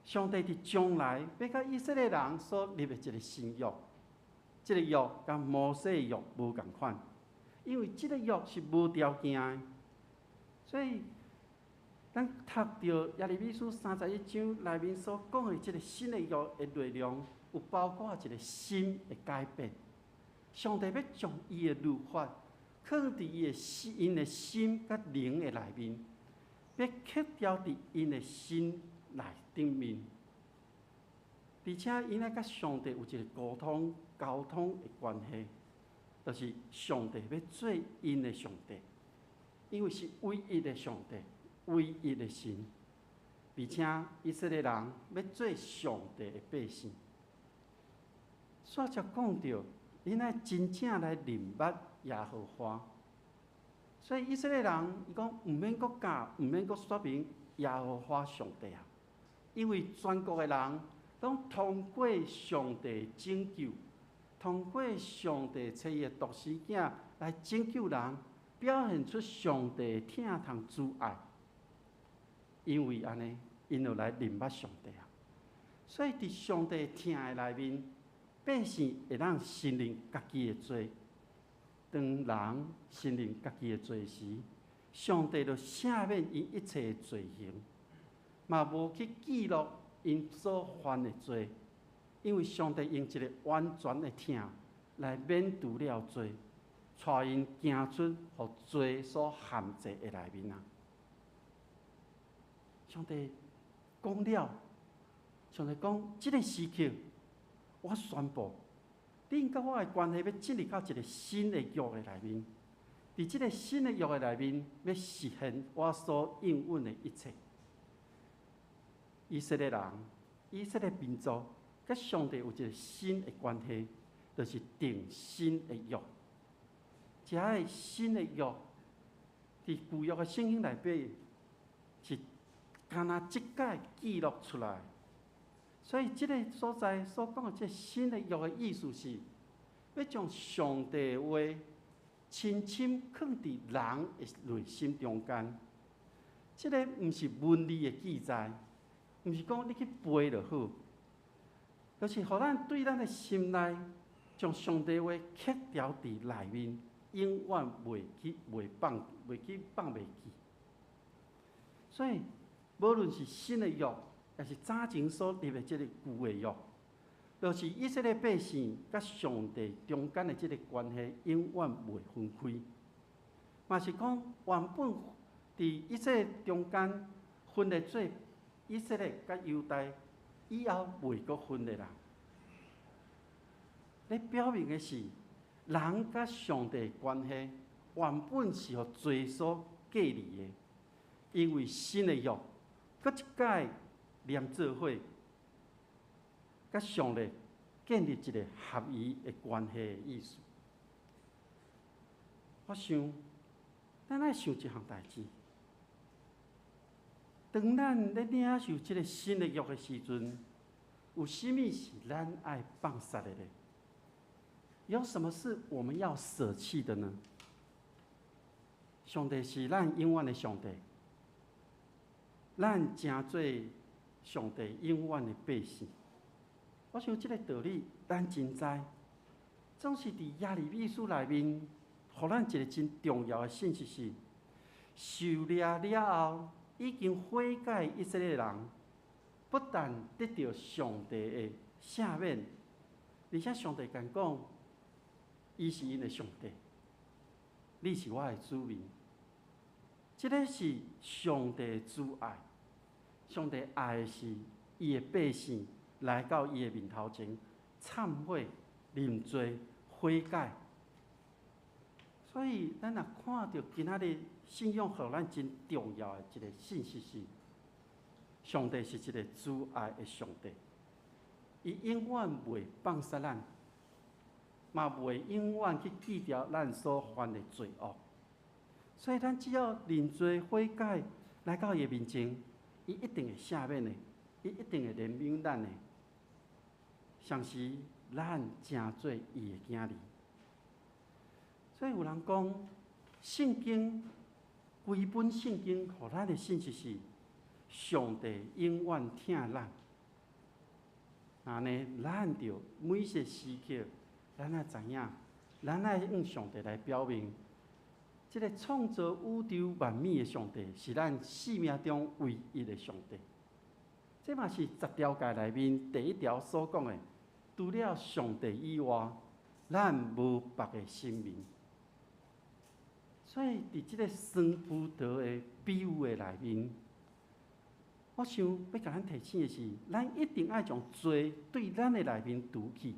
上帝佇將來欲佮以色列人所立的一个新約，這个約佮摩西的約無仝款，因為這个約是無條件的，所以咱讀著耶利米書31章內面所講的這个新的約的內容，有包括一个心的改變。上帝欲將伊的律法囥佇伊的心、𪜶的心佮靈的內面，欲刻雕佇𪜶的心內頂面，而且𪜶愛佮上帝有一个溝通、交通的關係，就是上帝欲做𪜶的上帝，因為是唯一的上帝，唯一的神，而且以色列人欲做上帝的百姓。煞才講著，𪜶愛真正來認捌耶和華。所以以色列人伊講毋免閣教，毋免閣說明耶和華上帝啊，因為全國的人攏通過上帝拯救，通過上帝差伊的獨生囝來拯救人，表現出上帝疼痛慈愛。因為按呢，𪜶就來認捌上帝啊。所以佇上帝疼的內面，百姓會當承認家己的罪。當人承認家己的罪時，上帝就赦免𪜶一切的罪行，嘛無去記錄𪜶所犯的罪，因為上帝用一个完全的疼來免除了罪，帶𪜶行出予罪所限制的內面啊。上帝講了，上帝講，這个時刻，我宣布，恁佮我的關係欲進入到一个新的約的內面。佇這个新的約的內面，欲實現我所應允的一切。以色列人、以色列民族，佮上帝有一个新的關係，就是訂新的約。這个新的約，佇舊約的聖經內底是敢若這擺記錄出來。所以，這个所在所講的這新的約的意思是，欲將上帝的話深深囥佇人的內心中間。這个毋是文字的記載，毋是講你去背就好，就是予咱對咱的心內，將上帝話刻雕佇內面，永遠袂去袂放，袂去放袂記。所以，無論是新的約，抑是早前所立的這个舊的約，就是以色列百姓佮上帝中間的這个關係，永遠袂分開。嘛是講，原本佇以色列中間分裂做以色列佮猶大，以後袂閣分裂啦。咧表明的是，人佮上帝的關係原本是予罪所隔離的，因為新的約，閣一擺連做伙，佮上帝建立一个合一的關係的意思。我想，咱愛想一項代誌。當咱咧領受這个新的約的時陣，有啥物是咱愛放捨的咧？有什麼是我們要捨棄的呢？上帝是咱永遠的上帝，咱成做上帝永遠的百姓。我想這个道理咱真知，總是佇耶利米書內面，予咱一个真重要的信息是：受掠了後，已經悔改以色列人，不但得著上帝的赦免，而且上帝共講，伊是𪜶的上帝，你是我的子民。這个是上帝的慈愛，上帝愛的是伊的百姓來到伊的面頭前，懺悔、認罪、悔改。所以，咱若看著今仔日信仰予咱真重要的一个信息是：上帝是一个慈愛的上帝，伊永遠袂放捨咱，嘛袂永遠去記著咱所犯的罪惡。所以，咱只要認罪悔改，來到伊的面前，伊一定會赦免的，伊一定會憐憫咱的。同時，咱成做伊的囝兒。所以有人講，聖經規本聖經予咱的信息是，上帝永遠疼咱。按呢，咱著每一個時刻，咱愛知影，咱愛向上帝來表明，這个創造宇宙萬物的上帝，是咱生命中唯一的上帝。這嘛是十條誡內面第一條所講的，除了上帝以外，咱無別的神明。所以，佇這个酸葡萄的比喻的內面，我想欲共咱提醒的是，咱一定愛將罪對咱的內面除去，予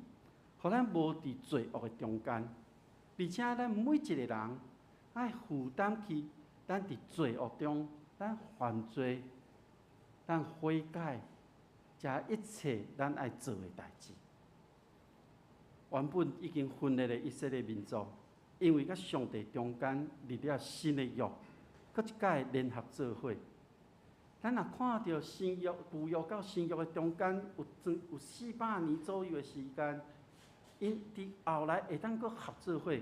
咱無佇罪惡的中間。而且，咱每一个人愛負擔起咱佇罪惡中，咱犯罪、咱悔改，這一切咱愛做的代誌。原本已經分裂的以色列民族，因為佮上帝中間立了新的約，閣一擺聯合做伙。咱若看著新約、舊約到新約的中間有400年左右的時間，𪜶佇後來會當閣合做伙，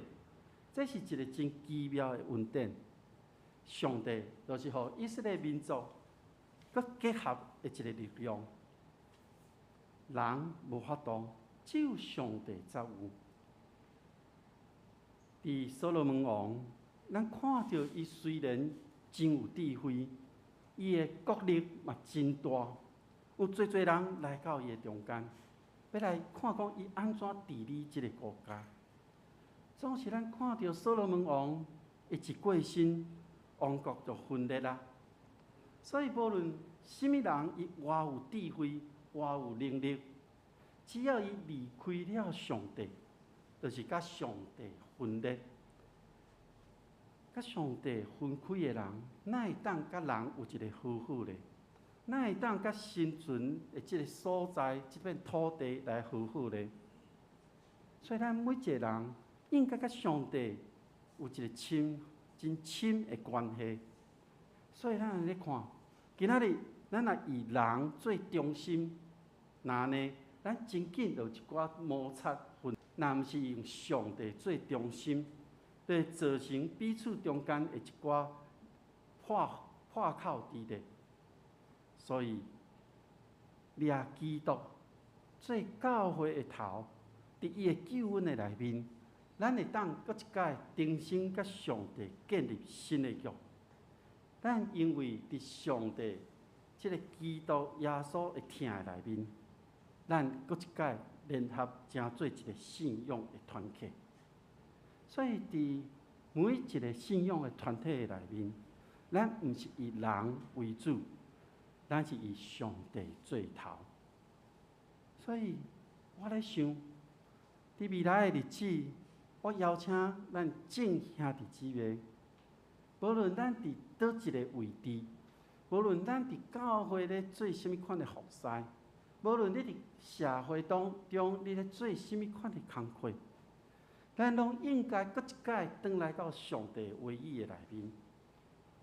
這是一個真奇妙的恩典。上帝就是予以色列民族閣結合的一個力量。人無法度，只有上帝才有。佇所羅門王，咱看著伊雖然真有智慧，伊的國力嘛真大，有濟濟人來到伊的中間，欲來看講伊按怎治理這个國家。總是咱看著所羅門王，伊一過身，王國就分裂啦。所以無論啥物人，伊偌有智慧，偌有能力，只要伊離開了上帝，就是佮上帝分裂。佮上帝分開的人，哪會當佮人有一个和好咧？哪會當佮生存的這个所在、這片土地來和好咧？所以，咱每一个人應該佮上帝有一个親、真親的關係。所以，咱按呢看，今仔日咱若以人做中心，那呢，咱真緊就有一寡摩擦分。若毋是用上帝做中心，就會造成彼此中間的一寡破口佇咧。所以，掠基督做教會的頭，佇伊的救恩的內面，咱會當閣一擺重新佮上帝建立新的約。咱因為佇上帝這个基督耶穌的疼的內面，咱閣一擺聯合成做一个信仰的團體。所以，佇每一个信仰的團體的內面，咱毋是以人為主，咱是以上帝做頭。所以，我咧想，佇未來的日子，我邀請咱眾兄弟姊妹，無論咱佇佗一个位置，無論咱佇教會咧做啥物款的服侍，無論你佇社會當中你咧做啥物款的工課，咱攏應該閣一擺轉來到上帝話語的內面，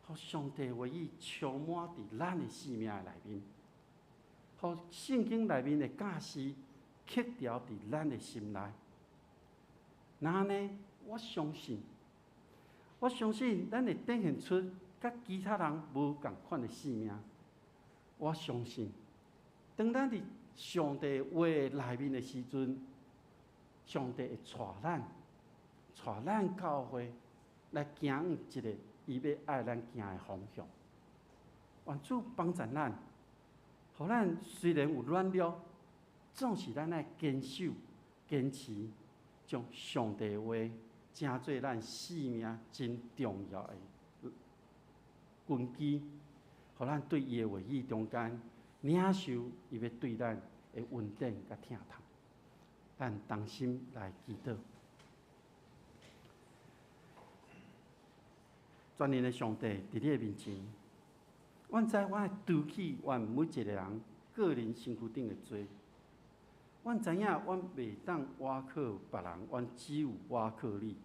予上帝話語充滿佇咱的生命的內面，予聖經內面的教示刻牢佇咱的心內。那按呢，我相信，我相信咱會展現出佮其他人無仝款的生命。我相信，當咱佇上帝話內面的時陣，上帝會帶咱，帶咱教會來行一个伊欲愛咱行的方向。願主幫助咱，予咱雖然有軟弱，總是咱愛堅守、堅持，將上帝的話成做咱生命真重要的根基，予咱對伊的話語中間領受伊欲對咱的恩典佮疼痛。咱同心來祈禱。全能的上帝，佇你的面前，阮知阮愛除去阮每一個人個人身軀頂的罪。阮知影，阮袂當倚靠別人，阮只有倚靠你。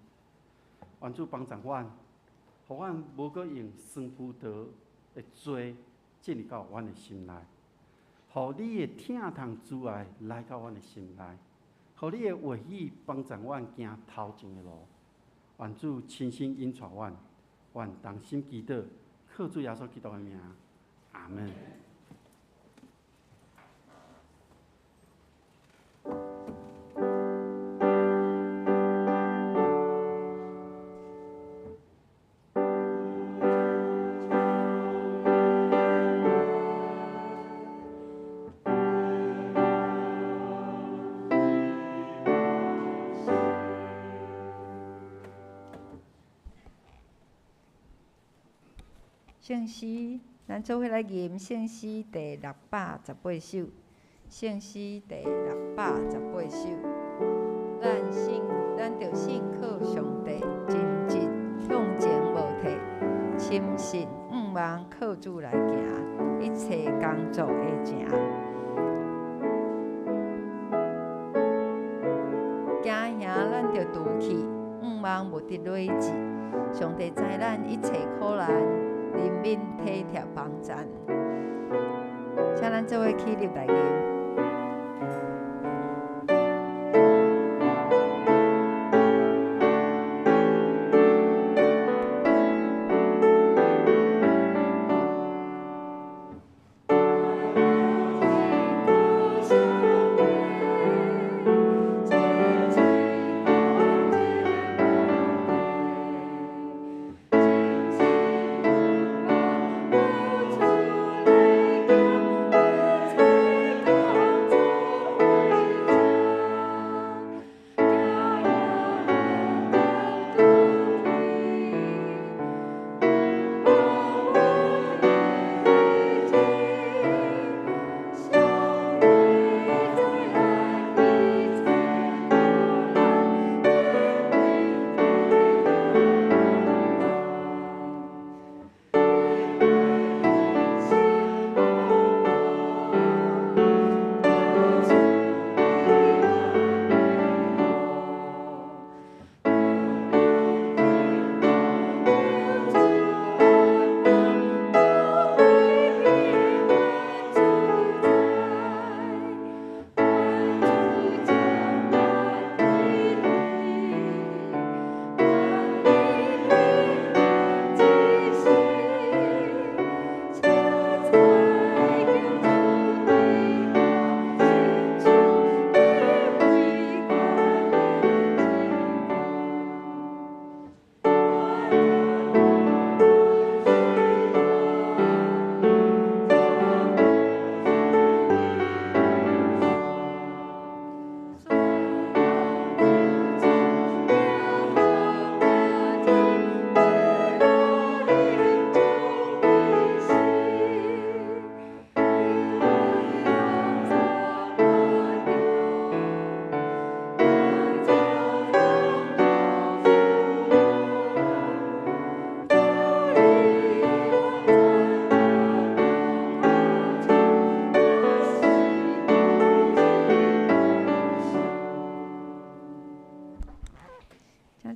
願主幫助阮，予阮無閣用酸葡萄的罪進入到阮的心內，予你的疼痛慈愛來到阮的心內，予你的話語幫助阮行頭前的路。願主親身引帶阮，阮同心祈禱，靠主耶穌基督的名，阿門。聖詩，咱做伙來吟聖詩第618首。聖詩第六百十八首。咱信，咱著信靠上帝，真實向前無退，深信向望靠主來行，一切工作會成。驚惶咱著除去，向望無得累積。上帝知咱一切苦難，憐憫體貼幫贊。請咱做伙起立來吟。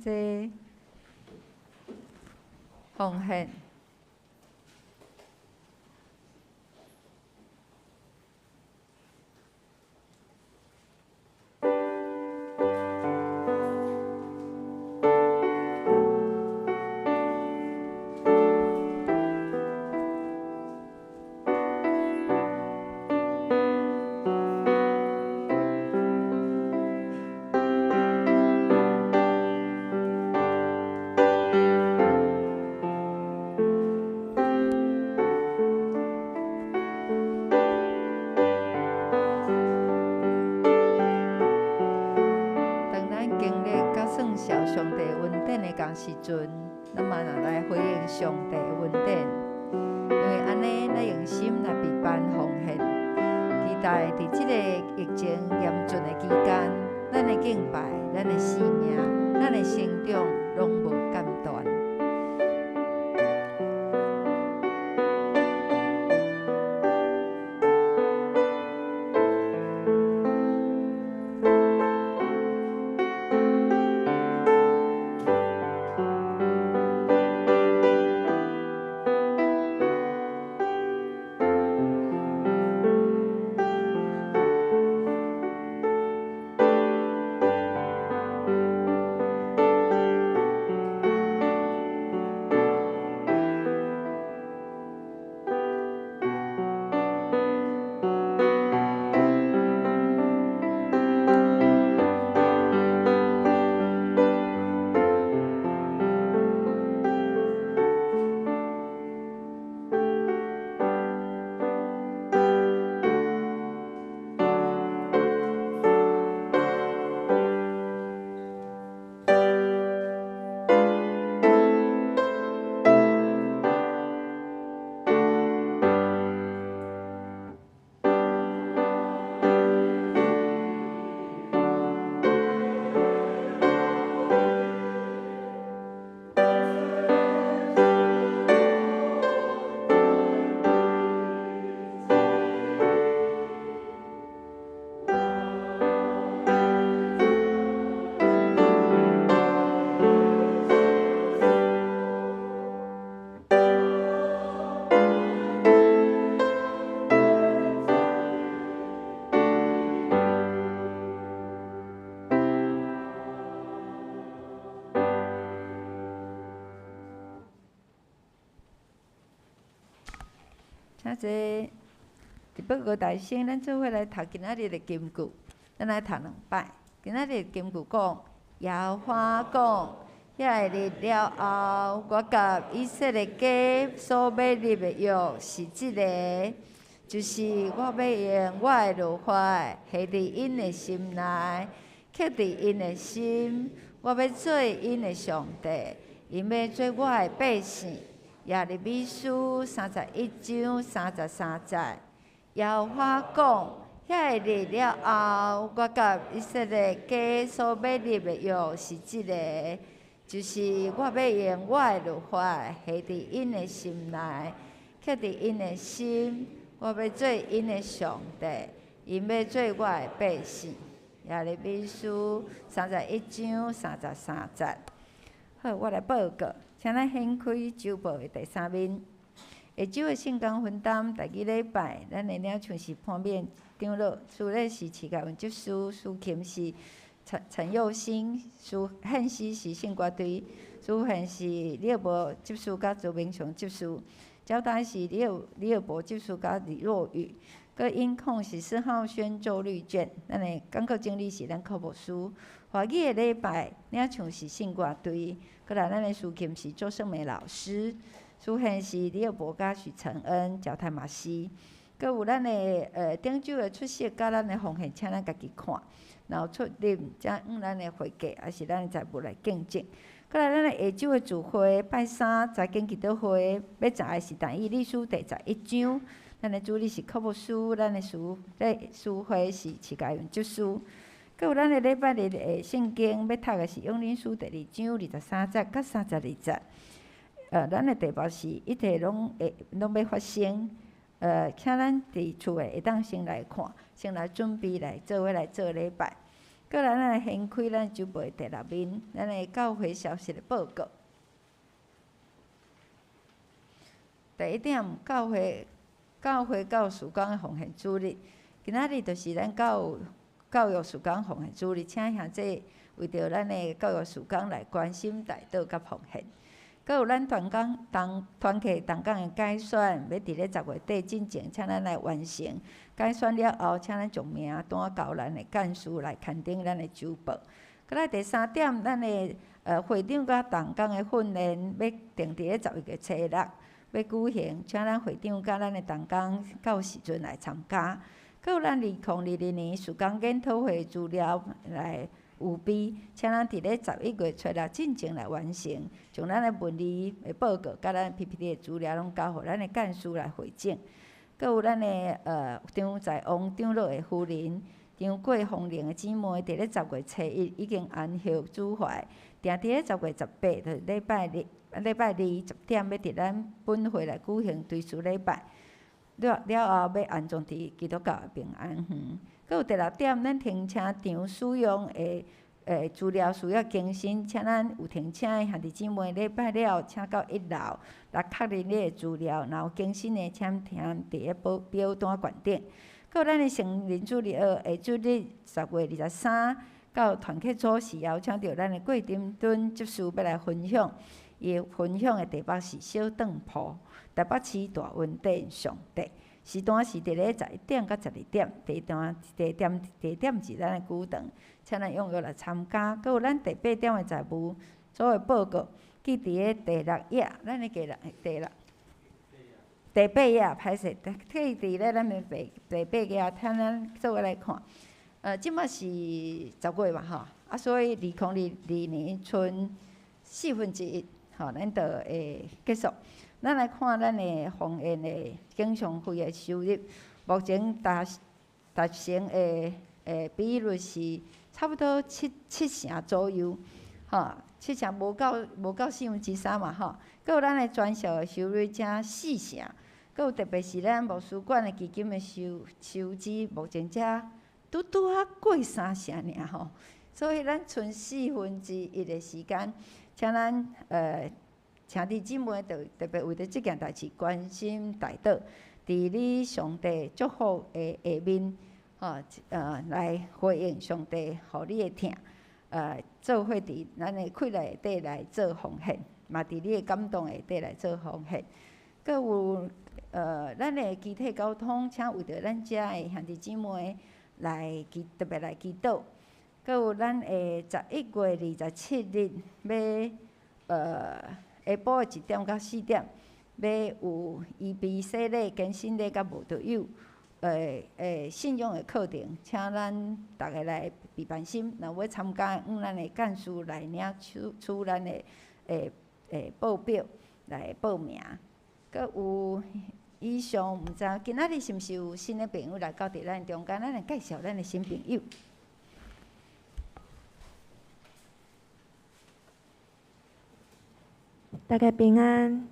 這奉獻。當咱經歷佮算數上帝恩典的仝時陣，咱嘛若來回應上帝的恩典，因為按呢，咱用心來備辦奉獻，期待佇這個疫情嚴峻的期間，咱的敬拜、咱的生命、咱的成長攏無間斷。請坐。佇報告大先，咱做伙來讀今仔日的金句，咱來讀兩擺。今仔日的金句講，耶和華講，遐個日了後，我佮以色列家所欲立的約是這个，就是我欲用我的律法下佇𪜶的心內，刻佇𪜶的心，我欲做𪜶的上帝，𪜶欲做我的百姓。耶利米書31章33節。耶和華講，遐個日了後，我佮以色列家所欲立的約是這个，就是我欲用我的律法下佇𪜶的心內，刻佇𪜶的心，我欲做𪜶的上帝，𪜶欲做我的百姓。耶利米書31章33節。好，我來報告，請咱掀開週報的第三面。下晝的聖工分擔，第二禮拜，咱的領唱是潘勉長老，司禮是徐家文執事，司琴是陳陳佑興，司獻詩是聖歌隊，司獻是李爾博執事佮周明雄執事，交代是李爾李爾博執事佮李若雨，閣音控是施浩軒周綠娟，咱的講課經理是咱柯牧師。華語的禮拜領唱是聖歌隊，閣來咱的司琴是周勝美老師。司獻是李爾博佮許承恩、焦泰馬西，閣有咱的頂週的出席，佮咱的奉獻，請咱家己看。然後出入，才按咱的會計，抑是咱的財務來見證。閣來咱的下晝的聚會，拜三財經祈禱會，欲查的是但以理書第11章。咱的主日是柯牧師，咱的司禮司會是徐家榮執事。閣有咱的禮拜日的聖經，欲讀的是約翰書第二章23節佮32節。咱的題目是一切攏會攏欲發生。請咱佇厝的會當先來看，先來準備來做伙來做禮拜。閣來，咱來掀開咱週報的第六面，咱的教會消息的報告。第一點，教會教會教育事工的奉獻主日，今仔日就是咱教教育事工奉獻主日，請兄弟為著咱的教育事工來關心、代禱佮奉獻。閣有咱團工同團契同工的改選，欲佇咧10月底進前，請咱來完成。改選了後，請咱將名單交咱的幹事來刊登咱的週報。閣來第三點，咱的會長佮同工的訓練，欲定佇咧11月初六欲舉行，請咱會長佮咱的同工到時陣來參加。閣有咱2022年事工研討會資料來預備，請咱佇咧11月初六進前來完成，將咱的文字的報告佮咱 PPT 的資料攏交予咱的幹事來匯整。閣有咱的張在王長老的夫人張桂芳玲的姊妹，佇咧10月初一已經安息主懷，定佇咧10月18，就是禮拜日，禮拜二10點，欲佇咱本會來舉行追思禮拜。了了後，欲安葬佇基督教的平安園。閣有第六點，咱停車場使用的資料需要更新，請咱有停車的兄弟姊妹，禮拜了請到一樓來確認你的資料，若有更新的，請填佇咧表表單懸頂。閣有咱的成人主日學下主日10月23到團契組是邀請著咱的郭丁敦執事欲來分享，伊的分享的題目是小當鋪，台北市大恩典上帝。時段是佇咧11點到12點，地段地點地點是咱的古堂，請咱踴躍來參加。閣有咱第八點的財務組的報告，記佇咧第六頁，咱的第六第六第八頁，歹勢，記佇咧咱的第第八頁，請咱做伙來看。這馬是10月嘛吼，啊，所以2022年賰四分之一，吼，咱就會結束。咱來看咱的奉獻的經常費的收入，目前達達成的比率是差不多七七成左右，吼，七成無夠無夠四分之三嘛，吼。閣有咱的傳銷的收入才四成，閣有特別是咱牧師館的基金的收收支，目前才拄拄仔過三成爾吼。所以咱賰四分之一的時間，請咱兄弟姊妹，就特別為著這件代誌關心代禱，佇你上帝祝福的下面，吼，來回應上帝予你的疼，做伙佇咱的氣力內底來做奉獻，嘛佇你的感動內底來做奉獻。閣有咱的肢體溝通，請為著咱遮的兄弟姊妹來祈特別來祈禱。閣有咱的11月27日欲下晡的1點到4點，欲有預備洗禮、堅振禮佮慕道友信仰的課程，請咱逐个來備辦心，若欲參加，向咱的幹事來領取取咱的報表來報名。閣有以上，毋知今仔日是毋是有新的朋友來到佇咱中間，咱來介紹咱的新朋友。大家平安。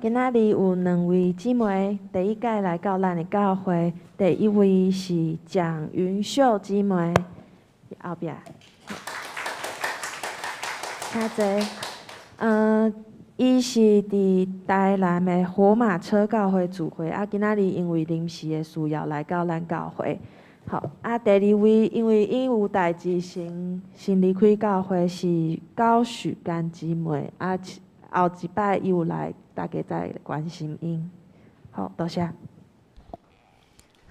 今仔日有兩位姊妹第一擺來到咱的教會，第一位是蔣雲秀姊妹，後壁，請坐。伊是佇台南的火馬車教會聚會，啊，今仔日因為臨時的需要來到咱教會。好，啊，第二位因為伊有代誌先離開教會，是高許甘姊妹，啊，後一擺伊有來，大家再關心𪜶。好，多謝。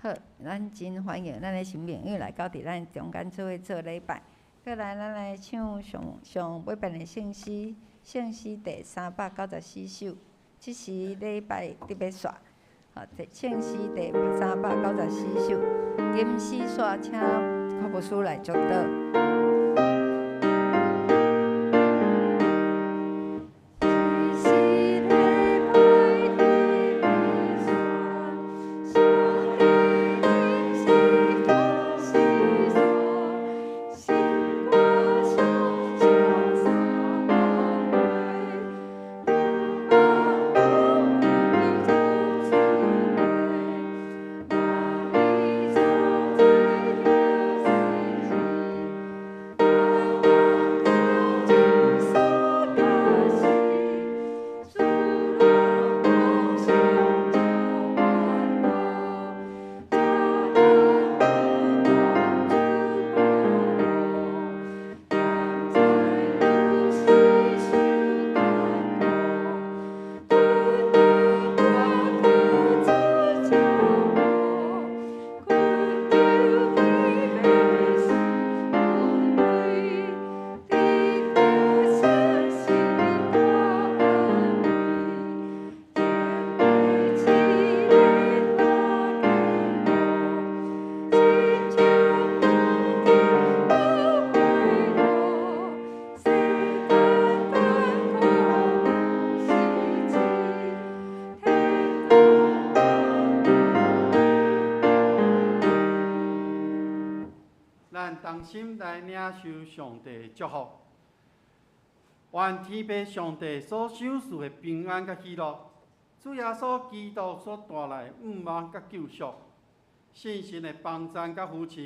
好，咱真歡迎咱的新朋友來到佇咱中間做伙做禮拜。閣來，咱來唱上上尾遍的聖詩，聖詩第394首。這時禮拜特別煞，好，聖詩第394首，金絲煞，請柯牧師來祝禱。同心來領受上帝祝福，願天父上帝所賞賜的平安佮喜樂，主耶穌基督所帶來的盼望佮救贖，聖神的幫贊佮扶持，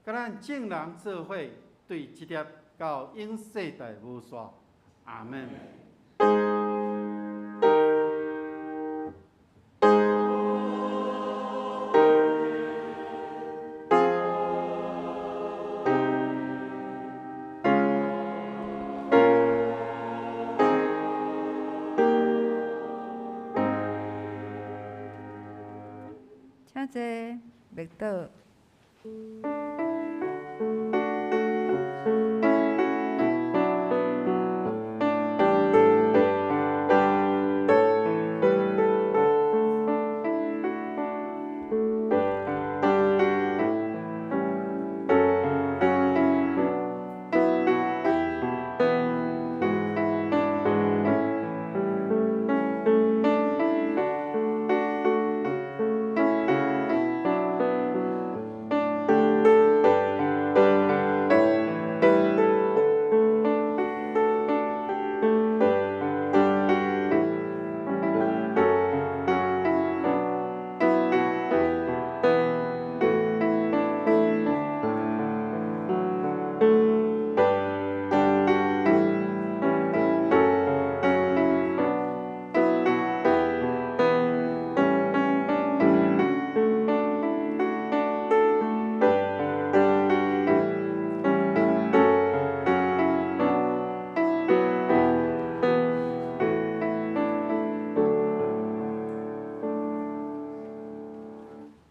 佮咱眾人做伙對這粒到永世代無煞。阿們。請坐，默禱。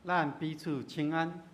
咱彼此請安。